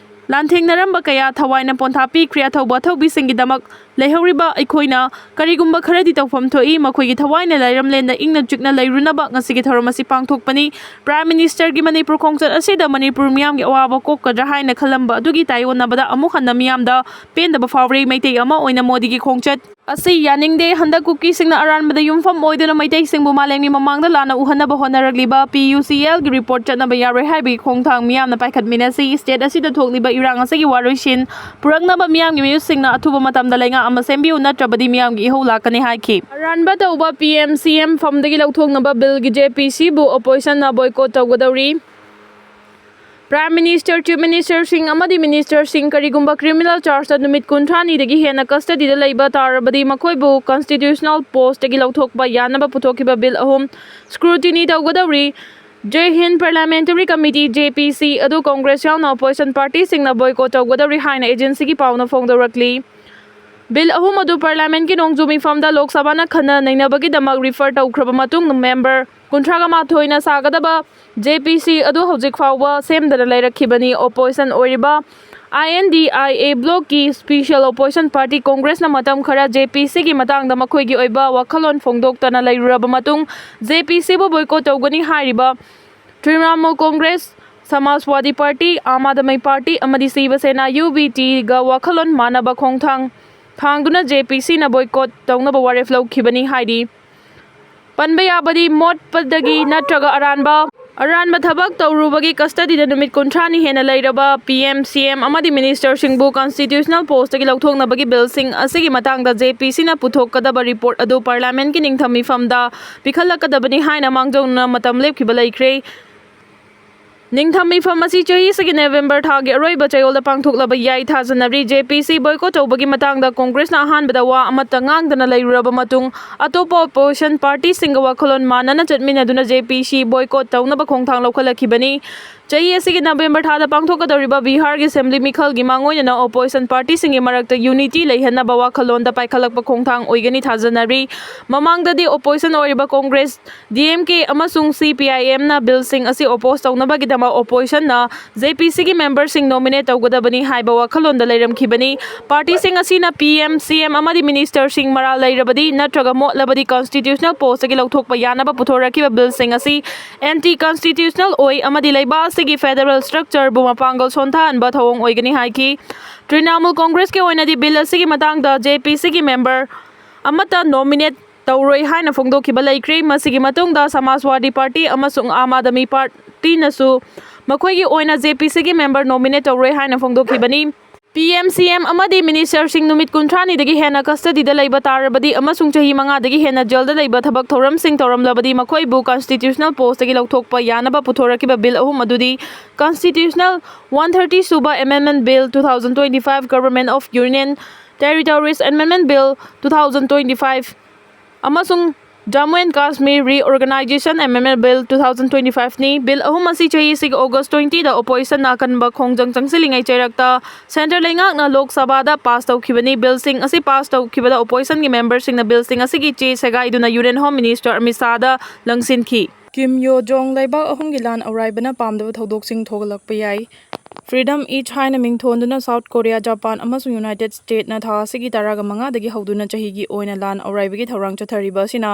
ꯂꯥꯟꯊꯦꯡꯅꯔꯝꯕ ꯀꯌꯥ ꯊꯋꯥꯏꯅ ꯄꯣꯟꯊꯥ ꯄꯤꯈ꯭ꯔꯦ꯫ ꯑꯊꯧꯕ ꯑꯊꯧꯕꯤꯁꯤꯡꯒꯤꯗꯃꯛ ꯂꯩꯍꯧꯔꯤꯕ ꯑꯩꯈꯣꯏꯅ ꯀꯔꯤꯒꯨꯝꯕ ꯈꯔꯗꯤ ꯇꯧꯐꯝ ꯊꯣꯛꯏ꯫ ꯃꯈꯣꯏꯒꯤ ꯊꯋꯥꯏꯅ ꯂꯩꯔꯝꯂꯦꯟꯗ ꯏꯪꯅ ꯆꯤꯛꯅ ꯂꯩꯔꯨꯅꯕ ꯉꯁꯤꯒꯤ ꯊꯧꯔꯝ ꯑꯁꯤ ꯄꯥꯡꯊꯣꯛꯄꯅꯤ꯫ ꯄ꯭ꯔꯥꯏꯝ ꯃꯤꯅꯤꯁꯇꯔꯒꯤ ꯃꯅꯤꯄꯨꯔ ꯈꯣꯡꯆꯠ ꯑꯁꯤꯗ ꯃꯅꯤꯄꯨꯔ ꯃꯤꯌꯥꯝꯒꯤ ꯑꯋꯥꯕ ꯀꯣꯛꯀꯗ꯭ꯔꯥ ꯍꯥꯏꯅ ꯈꯜꯂꯝꯕ ꯑꯗꯨꯒꯤ ꯇꯥꯏꯑꯣꯟꯅꯕꯗ ꯑꯃꯨꯛ ꯍꯟꯅ ꯃꯤꯌꯥꯝꯗ ꯄꯦꯟꯗꯕ ꯐꯥꯎꯔꯦ꯫ ꯃꯩꯇꯩ ꯑꯃ ꯑꯣꯏꯅ ꯃꯣꯗꯤꯒꯤ ꯈꯣꯡꯆꯠ ꯑꯁꯤ ꯌꯥꯅꯤꯡꯗꯦ꯫ ꯍꯟꯗꯛ ꯀꯨꯀꯤꯁꯤꯡꯅ ꯑꯔꯥꯟꯕꯗ ꯌꯨꯝꯐꯝ ꯑꯣꯏꯗꯨꯅ ꯃꯩꯇꯩꯁꯤꯡꯕꯨ ꯃꯥꯂꯦꯝꯒꯤ ꯃꯃꯥꯡꯗ ꯂꯥꯟꯅ ꯎꯍꯟꯅꯕ ꯍꯣꯠꯅꯔꯛꯂꯤꯕ ꯄꯤ ꯌꯨ ꯁꯤ ꯑꯦꯜꯒꯤ ꯔꯤꯄꯣꯔꯠ ꯆꯠꯅꯕ ꯌꯥꯔꯣꯏ ꯍꯥꯏꯕꯒꯤ ꯈꯣꯡꯊꯥꯡ ꯃꯤꯌꯥꯝꯅ ꯄꯥꯏꯈꯠꯃꯤꯟꯅꯁꯤ꯫ ꯁ꯭ꯇꯦꯠ ꯑꯁꯤꯗ ꯊꯣꯛꯂꯤꯕ ꯏꯔꯥꯡ ꯑꯁꯤꯒꯤ ꯋꯥꯔꯣꯏꯁꯤꯟ ꯄꯨꯔꯛꯅꯕ ꯃꯤꯌꯥꯝꯒꯤ ꯃꯤꯍꯨꯠꯁꯤꯡꯅ ꯑꯊꯨꯕ ꯃꯇꯝꯗ ꯂꯩꯉꯥꯛ ꯑꯃ ꯁꯦꯝꯕꯤꯌꯨ, ꯅꯠꯇ꯭ꯔꯕꯗꯤ ꯃꯤꯌꯥꯝꯒꯤ ꯏꯍꯧ ꯂꯥꯛꯀꯅꯤ ꯍꯥꯏꯈꯤ꯫ ꯑꯔꯥꯟꯕ ꯇꯧꯕ ꯄꯤ ꯑꯦꯝ ꯁꯤ ꯑꯦꯝ ꯐꯝꯗꯒꯤ ꯂꯧꯊꯣꯛꯅꯕ ꯕꯤꯜꯒꯤ ꯖꯦ ꯄꯤ ꯁꯤꯕꯨ ꯑꯣꯄꯣꯖꯤꯁꯟꯅ ꯕꯣꯏꯀꯣꯠ ꯇꯧꯒꯗꯧꯔꯤ꯫ ꯄ꯭ꯔꯥꯏꯝ ꯃꯤꯅꯤꯁꯇꯔ, ꯆꯤꯐ ꯃꯤꯅꯤꯁꯇꯔꯁꯤꯡ ꯑꯃꯗꯤ ꯃꯤꯅꯤꯁꯇꯔꯁꯤꯡ ꯀꯔꯤꯒꯨꯝꯕ ꯀ꯭ꯔꯤꯃꯤꯅꯦꯜ ꯆꯥꯔꯖꯇ ꯅꯨꯃꯤꯠ ꯀꯨꯟꯊ꯭ꯔꯥꯅꯤꯗꯒꯤ ꯍꯦꯟꯅ ꯀꯁꯇꯗꯤꯗ ꯂꯩꯕ ꯇꯥꯔꯕꯗꯤ ꯃꯈꯣꯏꯕꯨ ꯀꯟꯁꯇꯤꯇ꯭ꯌꯨꯁꯅꯦꯜ ꯄꯣꯁꯇꯒꯤ ꯂꯧꯊꯣꯛꯄ ꯌꯥꯅꯕ ꯄꯨꯊꯣꯛꯈꯤꯕ ꯕꯤꯜ ꯑꯍꯨꯝ ꯁ꯭ꯀ꯭ꯔꯨꯇꯤꯅꯤ ꯇꯧꯒꯗꯧꯔꯤ꯫ ꯖꯦ ꯍꯤꯟ ꯄꯥꯔꯂꯤꯌꯥꯃꯦꯟꯇꯔꯤ ꯀꯃꯤꯇꯤ, ꯖꯦ ꯄꯤ ꯁꯤ, ꯑꯗꯨ ꯀꯣꯡꯒ꯭ꯔꯦꯁ ꯌꯥꯎꯅ ꯑꯣꯄꯣꯖꯤꯁꯟ ꯄꯥꯔꯇꯤꯁꯤꯡꯅ ꯕꯣꯏꯀꯣꯠ ꯇꯧꯒꯗꯧꯔꯤ ꯍꯥꯏꯅ ꯑꯦꯖꯦꯟꯁꯤꯒꯤ ꯄꯥꯎꯅ ꯐꯣꯡꯗꯣꯔꯛꯂꯤ꯫ ꯕꯤꯜ ꯑꯍꯨꯝ ꯑꯗꯨ ꯄꯥꯔꯂꯤꯌꯥꯃꯦꯟꯠꯀꯤ ꯅꯣꯡꯖꯨ ꯃꯤꯐꯝꯗ ꯂꯣꯛ ꯁꯚꯥꯅ ꯈꯟꯅ ꯅꯩꯅꯕꯒꯤꯗꯃꯛ ꯔꯤꯐꯔ ꯇꯧꯈ꯭ꯔꯕ ꯃꯇꯨꯡ ꯃꯦꯝꯕꯔ ꯀꯨꯟꯊ꯭ꯔꯥꯒ ꯃꯥꯊꯣꯏꯅ ꯁꯥꯒꯗꯕ ꯖꯦ ꯄꯤ ꯁꯤ ꯑꯗꯨ ꯍꯧꯖꯤꯛ ꯐꯥꯎꯕ ꯁꯦꯝꯗꯅ ꯂꯩꯔꯛꯈꯤꯕꯅꯤ꯫ ꯑꯣꯄꯣꯖꯤꯁꯟ ꯑꯣꯏꯔꯤꯕ I N D I A ꯕ꯭ꯂꯣꯛꯀꯤ ꯁ꯭ꯄꯤꯁꯦꯜ ꯑꯣꯄꯣꯖꯤꯁꯟ ꯄꯥꯔꯇꯤ ꯀꯣꯡꯒ꯭ꯔꯦꯁꯅ ꯃꯇꯝ ꯈꯔ ꯖꯦ ꯄꯤ ꯁꯤꯒꯤ ꯃꯇꯥꯡꯗ ꯃꯈꯣꯏꯒꯤ ꯑꯣꯏꯕ ꯋꯥꯈꯜꯂꯣꯟ ꯐꯣꯡꯗꯣꯛꯇꯅ ꯂꯩꯔꯨꯔꯕ ꯃꯇꯨꯡ ꯖꯦ ꯄꯤ ꯁꯤꯕꯨ ꯕꯣꯏꯀꯣꯠ ꯇꯧꯒꯅꯤ ꯍꯥꯏꯔꯤꯕ ꯇ꯭ꯔꯤꯅꯥꯃꯨꯜ ꯀꯣꯡꯒ꯭ꯔꯦꯁ, ꯁꯃꯥꯖꯋꯥꯗꯤ ꯄꯥꯔꯇꯤ, ꯑꯥꯝ ꯑꯥꯗꯃꯤ ꯄꯥꯔꯇꯤ ꯑꯃꯗꯤ ꯁꯤꯕ ꯁꯦꯅꯥ, ꯌꯨ ꯕꯤ ꯇꯤꯒ ꯋꯥꯈꯜꯂꯣꯟ ꯃꯥꯟꯅꯕ ꯈꯣꯡꯊꯥꯡ ꯊꯥꯡꯗꯨꯅ ꯖꯦ ꯄꯤ ꯁꯤꯅ ꯕꯣꯏꯀꯣꯠ ꯇꯧꯅꯕ ꯋꯥꯔꯦꯞ ꯂꯧꯈꯤꯕꯅꯤ ꯍꯥꯏꯔꯤ꯫ ꯄꯟꯕ ꯌꯥꯕꯗꯤ ꯃꯣꯠꯄꯗꯒꯤ ꯅꯠꯇ꯭ꯔꯒ ꯑꯔꯥꯟꯕ, ꯑꯔꯥꯟꯕ ꯊꯕꯛ ꯇꯧꯔꯨꯕꯒꯤ ꯀꯁꯇꯗꯤꯗ ꯅꯨꯃꯤꯠ ꯀꯨꯟꯊ꯭ꯔꯥꯅꯤ ꯍꯦꯟꯅ ꯂꯩꯔꯕ ꯄꯤ ꯑꯦꯝ, ꯁꯤ ꯑꯦꯝ ꯑꯃꯗꯤ ꯃꯤꯅꯤꯁꯇꯔꯁꯤꯡꯕꯨ ꯀꯟꯁꯇꯤꯇ꯭ꯌꯨꯁꯅꯦꯜ ꯄꯣꯁꯇꯒꯤ ꯂꯧꯊꯣꯛꯅꯕꯒꯤ ꯕꯤꯜꯁꯤꯡ ꯑꯁꯤꯒꯤ ꯃꯇꯥꯡꯗ ꯖꯦ ꯄꯤ ꯁꯤꯅ ꯄꯨꯊꯣꯛꯀꯗꯕ ꯔꯤꯄꯣꯔꯠ ꯑꯗꯨ ꯄꯥꯔꯂꯤꯌꯥꯃꯦꯟꯠꯀꯤ ꯅꯤꯡꯊꯝ ꯃꯤꯐꯝꯗ ꯄꯤꯈꯠꯂꯛꯀꯗꯕꯅꯤ ꯍꯥꯏꯅ ꯃꯥꯡꯖꯧꯅꯅ ꯃꯇꯝ ꯂꯦꯞꯈꯤꯕ ꯂꯩꯈ꯭ꯔꯦ꯫ ꯅꯤꯡꯊꯝ ꯃꯤꯐꯝ ꯑꯁꯤ ꯆꯍꯤ ꯑꯁꯤꯒꯤ ꯅꯕꯦꯝꯕꯔ ꯊꯥꯒꯤ ꯑꯔꯣꯏꯕ ꯆꯌꯣꯜꯗ ꯄꯥꯡꯊꯣꯛꯂꯕ ꯌꯥꯏ ꯊꯥꯖꯅꯔꯤ꯫ ꯖꯦ ꯄꯤ ꯁꯤ ꯕꯣꯏꯀꯣꯠ ꯇꯧꯕꯒꯤ ꯃꯇꯥꯡꯗ ꯀꯣꯡꯒ꯭ꯔꯦꯁꯅ ꯑꯍꯥꯟꯕꯗ ꯋꯥ ꯑꯃꯠꯇ ꯉꯥꯡꯗꯅ ꯂꯩꯔꯨꯔꯕ ꯃꯇꯨꯡ, ꯑꯇꯣꯞꯄ ꯑꯣꯄꯣꯖꯤꯁꯟ ꯄꯥꯔꯇꯤꯁꯤꯡꯒ ꯋꯥꯈꯜꯂꯣꯟ ꯃꯥꯟꯅꯅ ꯆꯠꯃꯤꯟꯅꯗꯨꯅ ꯖꯦ ꯄꯤ ꯁꯤ ꯕꯣꯏꯀꯣꯠ ꯇꯧꯅꯕ ꯈꯣꯡꯊꯥꯡ ꯂꯧꯈꯠꯂꯛꯈꯤꯕꯅꯤ꯫ ꯆꯍꯤ ꯑꯁꯤꯒꯤ ꯅꯕꯦꯝꯕꯔ ꯊꯥꯗ ꯄꯥꯡꯊꯣꯛꯀꯗꯧꯔꯤꯕ ꯕꯤꯍꯥꯔꯒꯤ ꯑꯦꯁꯦꯝꯕ꯭ꯂꯤ ꯃꯤꯈꯜꯒꯤ ꯃꯥꯡꯑꯣꯏꯅꯅ ꯑꯣꯄꯣꯖꯤꯁꯟ ꯄꯥꯔꯇꯤꯁꯤꯡꯒꯤ ꯃꯔꯛꯇ ꯌꯨꯅꯤꯇꯤ ꯂꯩꯍꯟꯅꯕ ꯋꯥꯈꯜꯂꯣꯟꯗ ꯄꯥꯏꯈꯠꯂꯛꯄ ꯈꯣꯡꯊꯥꯡ ꯑꯣꯏꯒꯅꯤ ꯊꯥꯖꯅꯔꯤ꯫ ꯃꯃꯥꯡꯗꯗꯤ ꯑꯣꯄꯣꯖꯤꯁꯟ ꯑꯣꯏꯔꯤꯕ ꯀꯣꯡꯒ꯭ꯔꯦꯁ, ꯗꯤ ꯑꯦꯝ ꯀꯦ ꯑꯃꯁꯨꯡ ꯁꯤ ꯄꯤ ꯑꯥꯏ ꯑꯦꯝꯅ ꯕꯤꯜꯁꯤꯡ ꯑꯁꯤ ꯑꯣꯄꯣꯖ ꯇꯧꯅꯕꯒꯤꯗꯃꯛ ꯑꯣꯄꯣꯖꯤꯁꯟꯅ ꯖꯦ ꯄꯤ ꯁꯤꯒꯤ ꯃꯦꯝꯕꯔꯁꯤꯡ ꯅꯣꯃꯤꯅꯦꯠ ꯇꯧꯒꯗꯕꯅꯤ ꯍꯥꯏꯕ ꯋꯥꯈꯜꯂꯣꯟꯗ ꯂꯩꯔꯝꯈꯤꯕꯅꯤ꯫ ꯄꯥꯔꯇꯤꯁꯤꯡ ꯑꯁꯤꯅ ꯄꯤ ꯑꯦꯝ, ꯁꯤ ꯑꯦꯝ ꯑꯃꯗꯤ ꯃꯤꯅꯤꯁꯇꯔꯁꯤꯡ ꯃꯔꯥꯜ ꯂꯩꯔꯕꯗꯤ ꯅꯠꯇ꯭ꯔꯒ ꯃꯣꯠꯂꯕꯗꯤ ꯀꯟꯁꯇꯤꯇ꯭ꯌꯨꯁꯅꯦꯜ ꯄꯣꯁꯇꯒꯤ ꯂꯧꯊꯣꯛꯄ ꯌꯥꯅꯕ ꯄꯨꯊꯣꯔꯛꯈꯤꯕ ꯕꯤꯜꯁꯤꯡ ꯑꯁꯤ ꯑꯦꯟꯇꯤ ꯀꯟꯁꯇꯤꯇ꯭ꯌꯨꯁꯅꯦꯜ ꯑꯣꯏ ꯑꯃꯗꯤ ꯂꯩꯕꯥꯛ ꯑꯁꯤꯒꯤ ꯐꯦꯗꯔꯦꯜ ꯁ꯭ꯇ꯭ꯔꯛꯆꯔꯕꯨ ꯃꯄꯥꯡꯒꯜ ꯁꯣꯟꯊꯍꯟꯕ ꯊꯧꯑꯣꯡ ꯑꯣꯏꯒꯅꯤ ꯍꯥꯏꯈꯤ꯫ ꯇ꯭ꯔꯤꯅꯥꯃꯨꯜ ꯀꯣꯡꯒ꯭ꯔꯦꯁꯀꯤ ꯑꯣꯏꯅꯗꯤ ꯕꯤꯜ ꯑꯁꯤꯒꯤ ꯃꯇꯥꯡꯗ ꯖꯦ ꯄꯤ ꯁꯤꯒꯤ ꯃꯦꯝꯕꯔ ꯑꯃꯠꯇ ꯅꯣꯃꯤꯅꯦꯠ ꯇꯧꯔꯣꯏ ꯍꯥꯏꯅ ꯐꯣꯡꯗꯣꯛꯈꯤꯕ ꯂꯩꯈ꯭ꯔꯦ꯫ ꯃꯁꯤꯒꯤ ꯃꯇꯨꯡꯗ ꯁꯃꯥꯖꯋꯥꯗꯤ ꯄꯥꯔꯇꯤ ꯑꯃꯁꯨꯡ ꯑꯥꯝ ꯑꯥꯗꯃꯤ ꯄꯥꯔꯇꯤꯅꯁꯨ ꯃꯈꯣꯏꯒꯤ ꯑꯣꯏꯅ ꯖꯦ ꯄꯤ ꯁꯤꯒꯤ ꯃꯦꯝꯕꯔ ꯅꯣꯃꯤꯅꯦꯠ ꯇꯧꯔꯣꯏ ꯍꯥꯏꯅ ꯐꯣꯡꯗꯣꯛꯈꯤꯕꯅꯤ꯫ ꯄꯤ ꯑꯦꯝ, ꯁꯤ ꯑꯦꯝ ꯑꯃꯗꯤ ꯃꯤꯅꯤꯁꯇꯔꯁꯤꯡ ꯅꯨꯃꯤꯠ ꯀꯨꯟꯊ꯭ꯔꯥꯅꯤꯗꯒꯤ ꯍꯦꯟꯅ ꯀꯁꯇꯗꯤꯗ ꯂꯩꯕ ꯇꯥꯔꯕꯗꯤ ꯑꯃꯁꯨꯡ ꯆꯍꯤ ꯃꯉꯥꯗꯒꯤ ꯍꯦꯟꯅ ꯖꯦꯜꯗ ꯂꯩꯕ ꯊꯕꯛ ꯊꯧꯔꯝꯁꯤꯡ ꯇꯧꯔꯝꯂꯕꯗꯤ ꯃꯈꯣꯏꯕꯨ ꯀꯟꯁꯇꯤꯇ꯭ꯌꯨꯁꯅꯦꯜ ꯄꯣꯁꯇꯒꯤ ꯂꯧꯊꯣꯛꯄ ꯌꯥꯅꯕ ꯄꯨꯊꯣꯔꯛꯈꯤꯕ ꯕꯤꯜ ꯑꯍꯨꯝ ꯑꯗꯨꯗꯤ ꯀꯟꯁꯇꯤꯇ꯭ꯌꯨꯁꯅꯦꯜ ꯋꯥꯟ ꯊꯥꯔꯇꯤ ꯁꯨꯕ amendment bill two thousand twenty five, Government of Union Territories Amendment Bill two thousand twenty-five, ꯑꯃꯁꯨꯡ Jammu and Kashmir Reorganization Amendment Bill two thousand twenty-five ꯅꯤ꯫ ꯕꯤꯜ ꯑꯍꯨꯝ ꯑꯁꯤ ꯆꯍꯤ ꯑꯁꯤꯒꯤ ꯑꯣꯒꯁ ꯇ꯭ꯋꯦꯟꯇꯤꯗ ꯑꯣꯄꯣꯖꯤꯁꯟꯅ ꯑꯀꯟꯕ ꯈꯣꯡꯖꯪ ꯆꯪꯁꯤꯜꯂꯤꯉꯩ ꯆꯩꯔꯛꯇ ꯁꯦꯟꯇꯔ ꯂꯩꯉꯥꯛꯅ ꯂꯣꯛ ꯁꯚꯥꯗ ꯄꯥꯁ ꯇꯧꯈꯤꯕꯅꯤ꯫ ꯕꯤꯜꯁꯤꯡ ꯑꯁꯤ ꯄꯥꯁ ꯇꯧꯈꯤꯕꯗ ꯑꯣꯄꯣꯖꯤꯁꯟꯒꯤ ꯃꯦꯝꯕꯔꯁꯤꯡꯅ ꯕꯤꯜꯁꯤꯡ ꯑꯁꯤꯒꯤ ꯆꯦ ꯁꯦꯒꯥꯏꯗꯨꯅ ꯌꯨꯅꯤꯌꯟ ꯍꯣꯝ ꯃꯤꯅꯤꯁꯇꯔ ꯑꯃꯤꯠ ꯁꯥꯍꯗ ꯂꯪꯁꯤꯟꯈꯤ꯫ ꯀꯤꯝ ꯌꯣ ꯖꯣꯡ ꯂꯩꯕꯥꯛ ꯑꯍꯨꯝꯒꯤ ꯂꯥꯟ ꯑꯧꯔꯥꯏꯕꯅ ꯄꯥꯝꯗꯕ ꯊꯧꯗꯣꯛꯁꯤꯡ ꯊꯣꯛꯂꯛꯄ ꯌꯥꯏ꯫ ꯐ꯭ꯔꯤꯗꯝ ꯏꯆ ꯍꯥꯏꯅ ꯃꯤꯡꯊꯣꯟꯗꯨꯅ ꯁꯥꯎꯠ ꯀꯣꯔꯤꯌꯥ, ꯖꯄꯥꯟ ꯑꯃꯁꯨꯡ ꯌꯨꯅꯥꯏꯇꯦꯗ ꯁ꯭ꯇꯦꯠꯅ ꯊꯥ ꯑꯁꯤꯒꯤ ꯇꯔꯥꯒ ꯃꯉꯥꯗꯒꯤ ꯍꯧꯗꯨꯅ ꯆꯍꯤꯒꯤ ꯑꯣꯏꯅ ꯂꯥꯟ ꯑꯧꯔꯥꯏꯕꯒꯤ ꯊꯧꯔꯥꯡ ꯆꯠꯊꯔꯤꯕ ꯑꯁꯤꯅ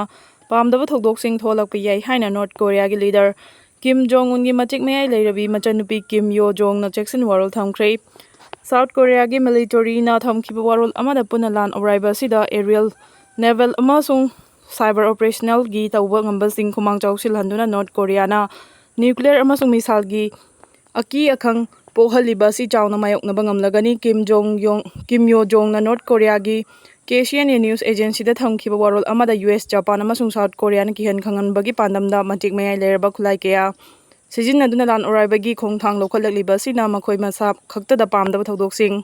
ꯄꯥꯝꯗꯕ ꯊꯧꯗꯣꯛꯁꯤꯡ ꯊꯣꯛꯂꯛꯄ ꯌꯥꯏ ꯍꯥꯏꯅ ꯅꯣꯔꯠ ꯀꯣꯔꯤꯌꯥꯒꯤ ꯂꯤꯗꯔ ꯀꯤꯝ ꯖꯣꯡ ꯎꯟꯒꯤ ꯃꯇꯤꯛ ꯃꯌꯥꯏ ꯂꯩꯔꯕꯤ ꯃꯆꯟꯅꯨꯄꯤ ꯀꯤꯝ ꯌꯣ ꯖꯣꯡꯅ ꯆꯦꯛꯁꯤꯟ ꯋꯥꯔꯣꯜ ꯊꯝꯈ꯭ꯔꯦ꯫ ꯁꯥꯎꯠ ꯀꯣꯔꯤꯌꯥꯒꯤ ꯃꯤꯂꯤꯇꯔꯤꯅ ꯊꯝꯈꯤꯕ ꯋꯥꯔꯣꯜ ꯑꯃꯗ ꯄꯨꯟꯅ ꯂꯥꯟ ꯑꯧꯔꯥꯏꯕ ꯑꯁꯤꯗ ꯑꯦꯔꯤꯌꯦꯜ, ꯅꯦꯚꯦꯜ ꯑꯃꯁꯨꯡ ꯁꯥꯏꯕꯔ ꯑꯣꯄꯔꯦꯁꯅꯦꯜꯒꯤ ꯇꯧꯕ ꯉꯝꯕꯁꯤꯡ ꯈꯨꯃꯥꯡ ꯆꯥꯎꯁꯤꯜꯍꯟꯗꯨꯅ ꯅꯣꯔꯠ ꯀꯣꯔꯤꯌꯥꯅ ꯅ꯭ꯌꯨꯀ꯭ꯂꯤꯌꯔ ꯑꯃꯁꯨꯡ ꯃꯤꯁꯥꯏꯜꯒꯤ ꯑꯀꯤ ꯑꯈꯪ ꯄꯣꯛꯍꯜꯂꯤꯕ ꯑꯁꯤ ꯆꯥꯎꯅ ꯃꯥꯌꯣꯛꯅꯕ ꯉꯝꯂꯒꯅꯤ꯫ ꯀꯤꯝ ꯖꯣꯡ ꯌꯣꯡ, ꯀꯤꯝ ꯌꯣ ꯖꯣꯡꯅ ꯅꯣꯔꯠ ꯀꯣꯔꯤꯌꯥꯒꯤ K C N A news ꯑꯦꯖꯦꯟꯁꯤꯗ ꯊꯝꯈꯤꯕ ꯋꯥꯔꯣꯜ ꯑꯃꯗ ꯌꯨ ꯑꯦꯁ, ꯖꯄꯥꯟ ꯑꯃꯁꯨꯡ ꯁꯥꯎꯠ ꯀꯣꯔꯤꯌꯥꯅ ꯀꯤꯍꯟ ꯈꯪꯍꯟꯕꯒꯤ ꯄꯥꯟꯗꯝꯗ ꯃꯇꯤꯛ ꯃꯌꯥꯏ ꯂꯩꯔꯕ ꯈꯨꯠꯂꯥꯏ ꯀꯌꯥ ꯁꯤꯖꯤꯟꯅꯗꯨꯅ ꯂꯥꯟ ꯑꯣꯔꯥꯏꯕꯒꯤ ꯈꯣꯡꯊꯥꯡ ꯂꯧꯈꯠꯂꯛꯂꯤꯕ ꯑꯁꯤꯅ ꯃꯈꯣꯏ ꯃꯁꯥ ꯈꯛꯇꯗ ꯄꯥꯝꯗꯕ ꯊꯧꯗꯣꯛꯁꯤꯡ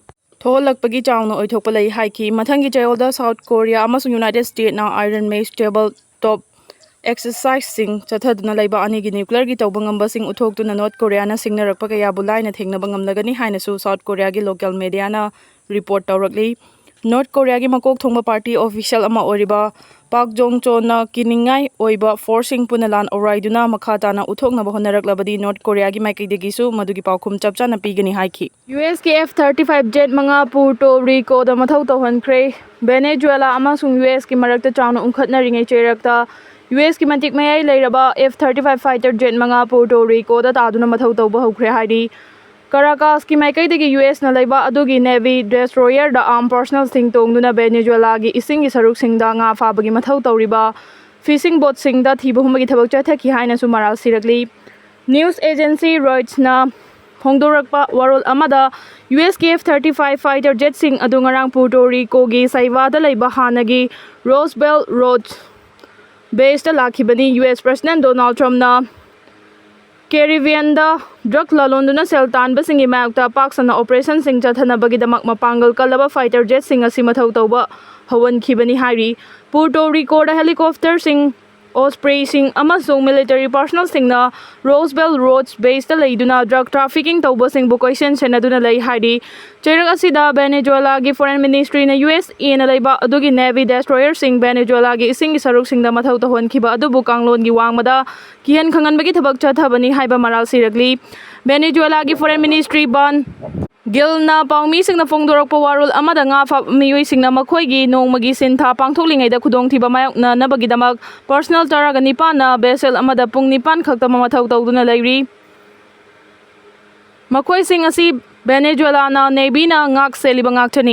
ꯊꯣꯛꯍꯜꯂꯛꯄꯒꯤ ꯆꯥꯎꯅ ꯑꯣꯏꯊꯣꯛꯄ ꯂꯩ ꯍꯥꯏꯈꯤ꯫ ꯃꯊꯪꯒꯤ ꯆꯌꯣꯜꯗ ꯁꯥꯎꯠ ꯀꯣꯔꯤꯌꯥ ꯑꯃꯁꯨꯡ ꯌꯨꯅꯥꯏꯇꯦꯗ ꯁ꯭ꯇꯦꯠꯅ ꯑꯥꯏꯔꯟ ꯃꯦꯁ ꯇꯦꯕꯜ ꯇꯣꯞ ꯑꯦꯛꯁꯔꯁꯥꯏꯖꯁꯤꯡ ꯆꯠꯊꯗꯨꯅ ꯂꯩꯕ ꯑꯅꯤꯒꯤ ꯅ꯭ꯌꯨꯀ꯭ꯂꯤꯌꯔꯒꯤ ꯇꯧꯕ ꯉꯝꯕꯁꯤꯡ ꯎꯠꯊꯣꯛꯇꯨꯅ ꯅꯣꯔꯠ ꯀꯣꯔꯤꯌꯥꯅ ꯁꯤꯡꯅꯔꯛꯄ ꯀꯌꯥꯕꯨ ꯂꯥꯏꯅ ꯊꯦꯡꯅꯕ ꯉꯝꯂꯒꯅꯤ ꯍꯥꯏꯅꯁꯨ ꯁꯥꯎꯠ ꯀꯣꯔꯤꯌꯥꯒꯤ ꯂꯣꯀꯦꯜ ꯃꯦꯗꯤꯌꯥꯅ ꯔꯤꯄꯣꯔꯠ ꯇꯧꯔꯛꯂꯤ꯫ ꯅꯣꯔꯠ ꯀꯣꯔꯤꯌꯥꯒꯤ ꯃꯀꯣꯛ ꯊꯣꯡꯕ ꯄꯥꯔꯇꯤ ꯑꯣꯐꯤꯁꯤꯌꯦꯜ ꯑꯃ ꯑꯣꯏꯔꯤꯕ ꯄꯥꯛ ꯖꯣꯡ ꯆꯣꯅ ꯀꯤꯅꯤꯡꯉꯥꯏ ꯑꯣꯏꯕ ꯐꯣꯔꯁꯁꯤꯡ ꯄꯨꯟꯅ ꯂꯥꯟ ꯑꯣꯔꯥꯏꯗꯨꯅ ꯃꯈꯥ ꯇꯥꯅ ꯎꯠꯊꯣꯛꯅꯕ ꯍꯣꯠꯅꯔꯛꯂꯕꯗꯤ ꯅꯣꯔꯠ ꯀꯣꯔꯤꯌꯥꯒꯤ ꯃꯥꯏꯀꯩꯗꯒꯤꯁꯨ ꯃꯗꯨꯒꯤ ꯄꯥꯎꯈꯨꯝ ꯆꯞ ꯆꯥꯅ ꯄꯤꯒꯅꯤ ꯍꯥꯏꯈꯤ꯫ ꯌꯨ ꯑꯦꯁꯀꯤ ꯑꯦꯐ ꯊꯥꯔꯇꯤ ꯐꯥꯏꯚ ꯖꯦꯠ ꯃꯉꯥ ꯄꯨꯔꯇꯣ ꯔꯤꯀꯣꯗ ꯃꯊꯧ ꯇꯧꯍꯟꯈ꯭ꯔꯦ꯫ ꯚꯦꯅꯦꯖꯨꯋꯦꯂꯥ ꯑꯃꯁꯨꯡ ꯌꯨ ꯑꯦꯁꯀꯤ ꯃꯔꯛꯇ ꯆꯥꯎꯅ ꯎꯪꯈꯠꯅꯔꯤꯉꯩ ꯆꯩꯔꯛꯇ ꯌꯨ ꯑꯦꯁꯀꯤ ꯃꯇꯤꯛ ꯃꯌꯥꯏ ꯂꯩꯔꯕ F thirty five fighter Z ꯃꯉꯥ ꯄꯨꯔꯇꯣ ꯔꯤꯀꯣꯗ ꯇꯥꯗꯨꯅ ꯃꯊꯧ ꯇꯧꯕ ꯍꯧꯈ꯭ꯔꯦ ꯍꯥꯏꯔꯤ꯫ ꯀꯔꯥꯀꯥꯁꯀꯤ ꯃꯥꯏꯀꯩꯗꯒꯤ ꯌꯨ ꯑꯦꯁꯅ ꯂꯩꯕ ꯑꯗꯨꯒꯤ ꯅꯦꯚꯤ ꯗꯦꯁꯇ꯭ꯔꯣꯌꯔꯗ ꯑꯥꯔꯝ ꯄꯔꯁꯅꯦꯜꯁꯤꯡ ꯇꯣꯡꯗꯨꯅ ꯚꯦꯅꯦꯖꯨꯋꯦꯂꯥꯒꯤ ꯏꯁꯤꯡꯒꯤ ꯁꯔꯨꯛꯁꯤꯡꯗ ꯉꯥ ꯐꯥꯕꯒꯤ ꯃꯊꯧ ꯇꯧꯔꯤꯕ ꯐꯤꯁꯤꯡ ꯕꯣꯠꯁꯤꯡꯗ ꯊꯤꯕ ꯍꯨꯝꯕꯒꯤ ꯊꯕꯛ ꯆꯠꯊꯈꯤ ꯍꯥꯏꯅꯁꯨ ꯃꯔꯥꯜ ꯁꯤꯔꯛꯂꯤ꯫ ꯅ꯭ꯌꯨꯁ ꯑꯦꯖꯦꯟꯁꯤ ꯔꯣꯏꯇꯔꯁꯅ ꯐꯣꯡꯗꯣꯔꯛꯄ ꯋꯥꯔꯣꯜ ꯑꯃꯗ ꯌꯨ ꯑꯦꯁꯀꯤ ꯑꯦꯐ ꯊꯥꯔꯇꯤ ꯐꯥꯏꯚ ꯐꯥꯏꯇꯔ ꯖꯦꯠꯁꯤꯡ ꯑꯗꯨ ꯉꯔꯥꯡ ꯄꯨꯔꯇꯣ ꯔꯤꯀꯣꯒꯤ ꯁꯥꯏꯋꯥꯗ ꯂꯩꯕ ꯍꯥꯟꯅꯒꯤ ꯔꯣꯁꯕꯦꯜ ꯔꯣꯗ ꯕꯦꯁꯇ ꯂꯥꯛꯈꯤꯕꯅꯤ꯫ ꯌꯨ ꯑꯦꯁ ꯄ꯭ꯔꯁꯤꯗꯦꯟ ꯗꯣꯅꯥꯜꯗ ꯇ꯭ꯔꯝꯞꯅ ꯀꯦꯔꯤꯕꯤꯌꯟꯗ ꯗ꯭ꯔꯒ ꯂꯂꯣꯟꯗꯨꯅ ꯁꯦꯜ ꯇꯥꯟꯕꯁꯤꯡꯒꯤ ꯃꯥꯌꯣꯛꯇ ꯄꯥꯛ ꯁꯟꯅ ꯑꯣꯄꯔꯦꯁꯟꯁꯤꯡ ꯆꯠꯊꯅꯕꯒꯤꯗꯃꯛ ꯃꯄꯥꯡꯒꯜ ꯀꯜꯂꯕ ꯐꯥꯏꯇꯔ ꯖꯦꯠꯁꯤꯡ ꯑꯁꯤ ꯃꯊꯧ ꯇꯧꯕ ꯍꯧꯍꯟꯈꯤꯕꯅꯤ ꯍꯥꯏꯔꯤ꯫ ꯄꯨꯔꯇꯣ ꯔꯤꯀꯣꯗ ꯍꯦꯂꯤꯀꯣꯞꯇꯔꯁꯤꯡ, ꯁꯤꯡ ꯑꯃꯁꯨꯡ ꯃꯤꯂꯤꯇꯔꯤ ꯄꯔꯁꯅꯦꯜꯁꯤꯡꯅ ꯔꯣꯁꯕꯦꯜ ꯔꯣꯗ ꯕꯦꯁꯇ ꯂꯩꯗꯨꯅ ꯗ꯭ꯔꯒ ꯇ꯭ꯔꯥꯐꯤꯀꯤꯡ ꯇꯧꯕꯁꯤꯡꯕꯨ ꯀꯣꯏꯁꯦꯟ ꯁꯦꯟꯅꯗꯨꯅ ꯂꯩ ꯍꯥꯏꯔꯤ꯫ ꯆꯩꯔꯛ ꯑꯁꯤꯗ ꯚꯦꯅꯦꯖꯨꯋꯦꯂꯥꯒꯤ ꯐꯣꯔꯦꯟ ꯃꯤꯅꯤꯁꯇ꯭ꯔꯤꯅ ꯌꯨ ꯑꯦꯁ ꯑꯦꯅ ꯂꯩꯕ ꯑꯗꯨꯒꯤ ꯅꯦꯚꯤ ꯗꯦꯁꯇ꯭ꯔꯣꯌꯔꯁꯤꯡ ꯚꯦꯅꯦꯖꯨꯋꯦꯂꯥꯒꯤ ꯏꯁꯤꯡꯒꯤ ꯁꯔꯨꯛꯁꯤꯡꯗ ꯃꯊꯧ ꯇꯧꯍꯟꯈꯤꯕ ꯑꯗꯨꯕꯨ ꯀꯥꯡꯂꯣꯟꯒꯤ ꯋꯥꯡꯃꯗ ꯀꯤꯍꯟ ꯈꯪꯍꯟꯕꯒꯤ ꯊꯕꯛ ꯆꯠꯊꯕꯅꯤ ꯍꯥꯏꯕ ꯃꯔꯥꯜ ꯁꯤꯔꯛꯂꯤ꯫ ꯚꯦꯅꯦꯖꯨꯋꯦꯂꯥꯒꯤ ꯐꯣꯔꯦꯟ ꯃꯤꯅꯤꯁꯇ꯭ꯔꯤ ꯕꯥꯟ ꯒꯤꯜꯅ ꯄꯥꯎꯃꯤꯁꯤꯡꯅ ꯐꯣꯡꯗꯣꯔꯛꯄ ꯋꯥꯔꯣꯜ ꯑꯃꯗ ꯉꯥ ꯐꯥꯕ ꯃꯤꯑꯣꯏꯁꯤꯡꯅ ꯃꯈꯣꯏꯒꯤ ꯅꯣꯡꯃꯒꯤ ꯁꯤꯟꯊꯥ ꯄꯥꯡꯊꯣꯛꯂꯤꯉꯩꯗ ꯈꯨꯗꯣꯡꯊꯤꯕ ꯃꯥꯌꯣꯛꯅꯅꯕꯒꯤꯗꯃꯛ ꯄꯔꯁꯅꯦꯜ ꯇꯔꯥꯒ ꯅꯤꯄꯥꯟꯅ ꯚꯦꯁꯦꯜ ꯑꯃꯗ ꯄꯨꯡ ꯅꯤꯄꯥꯟ ꯈꯛꯇꯃꯛ ꯃꯊꯧ ꯇꯧꯗꯨꯅ ꯂꯩꯔꯤ꯫ ꯃꯈꯣꯏꯁꯤꯡ ꯑꯁꯤ ꯚꯦꯅꯦꯖꯨꯋꯦꯂꯥꯅ ꯅꯦꯚꯤꯅ ꯉꯥꯛ ꯁꯦꯜꯂꯤꯕ ꯉꯥꯛꯇꯅꯤ꯫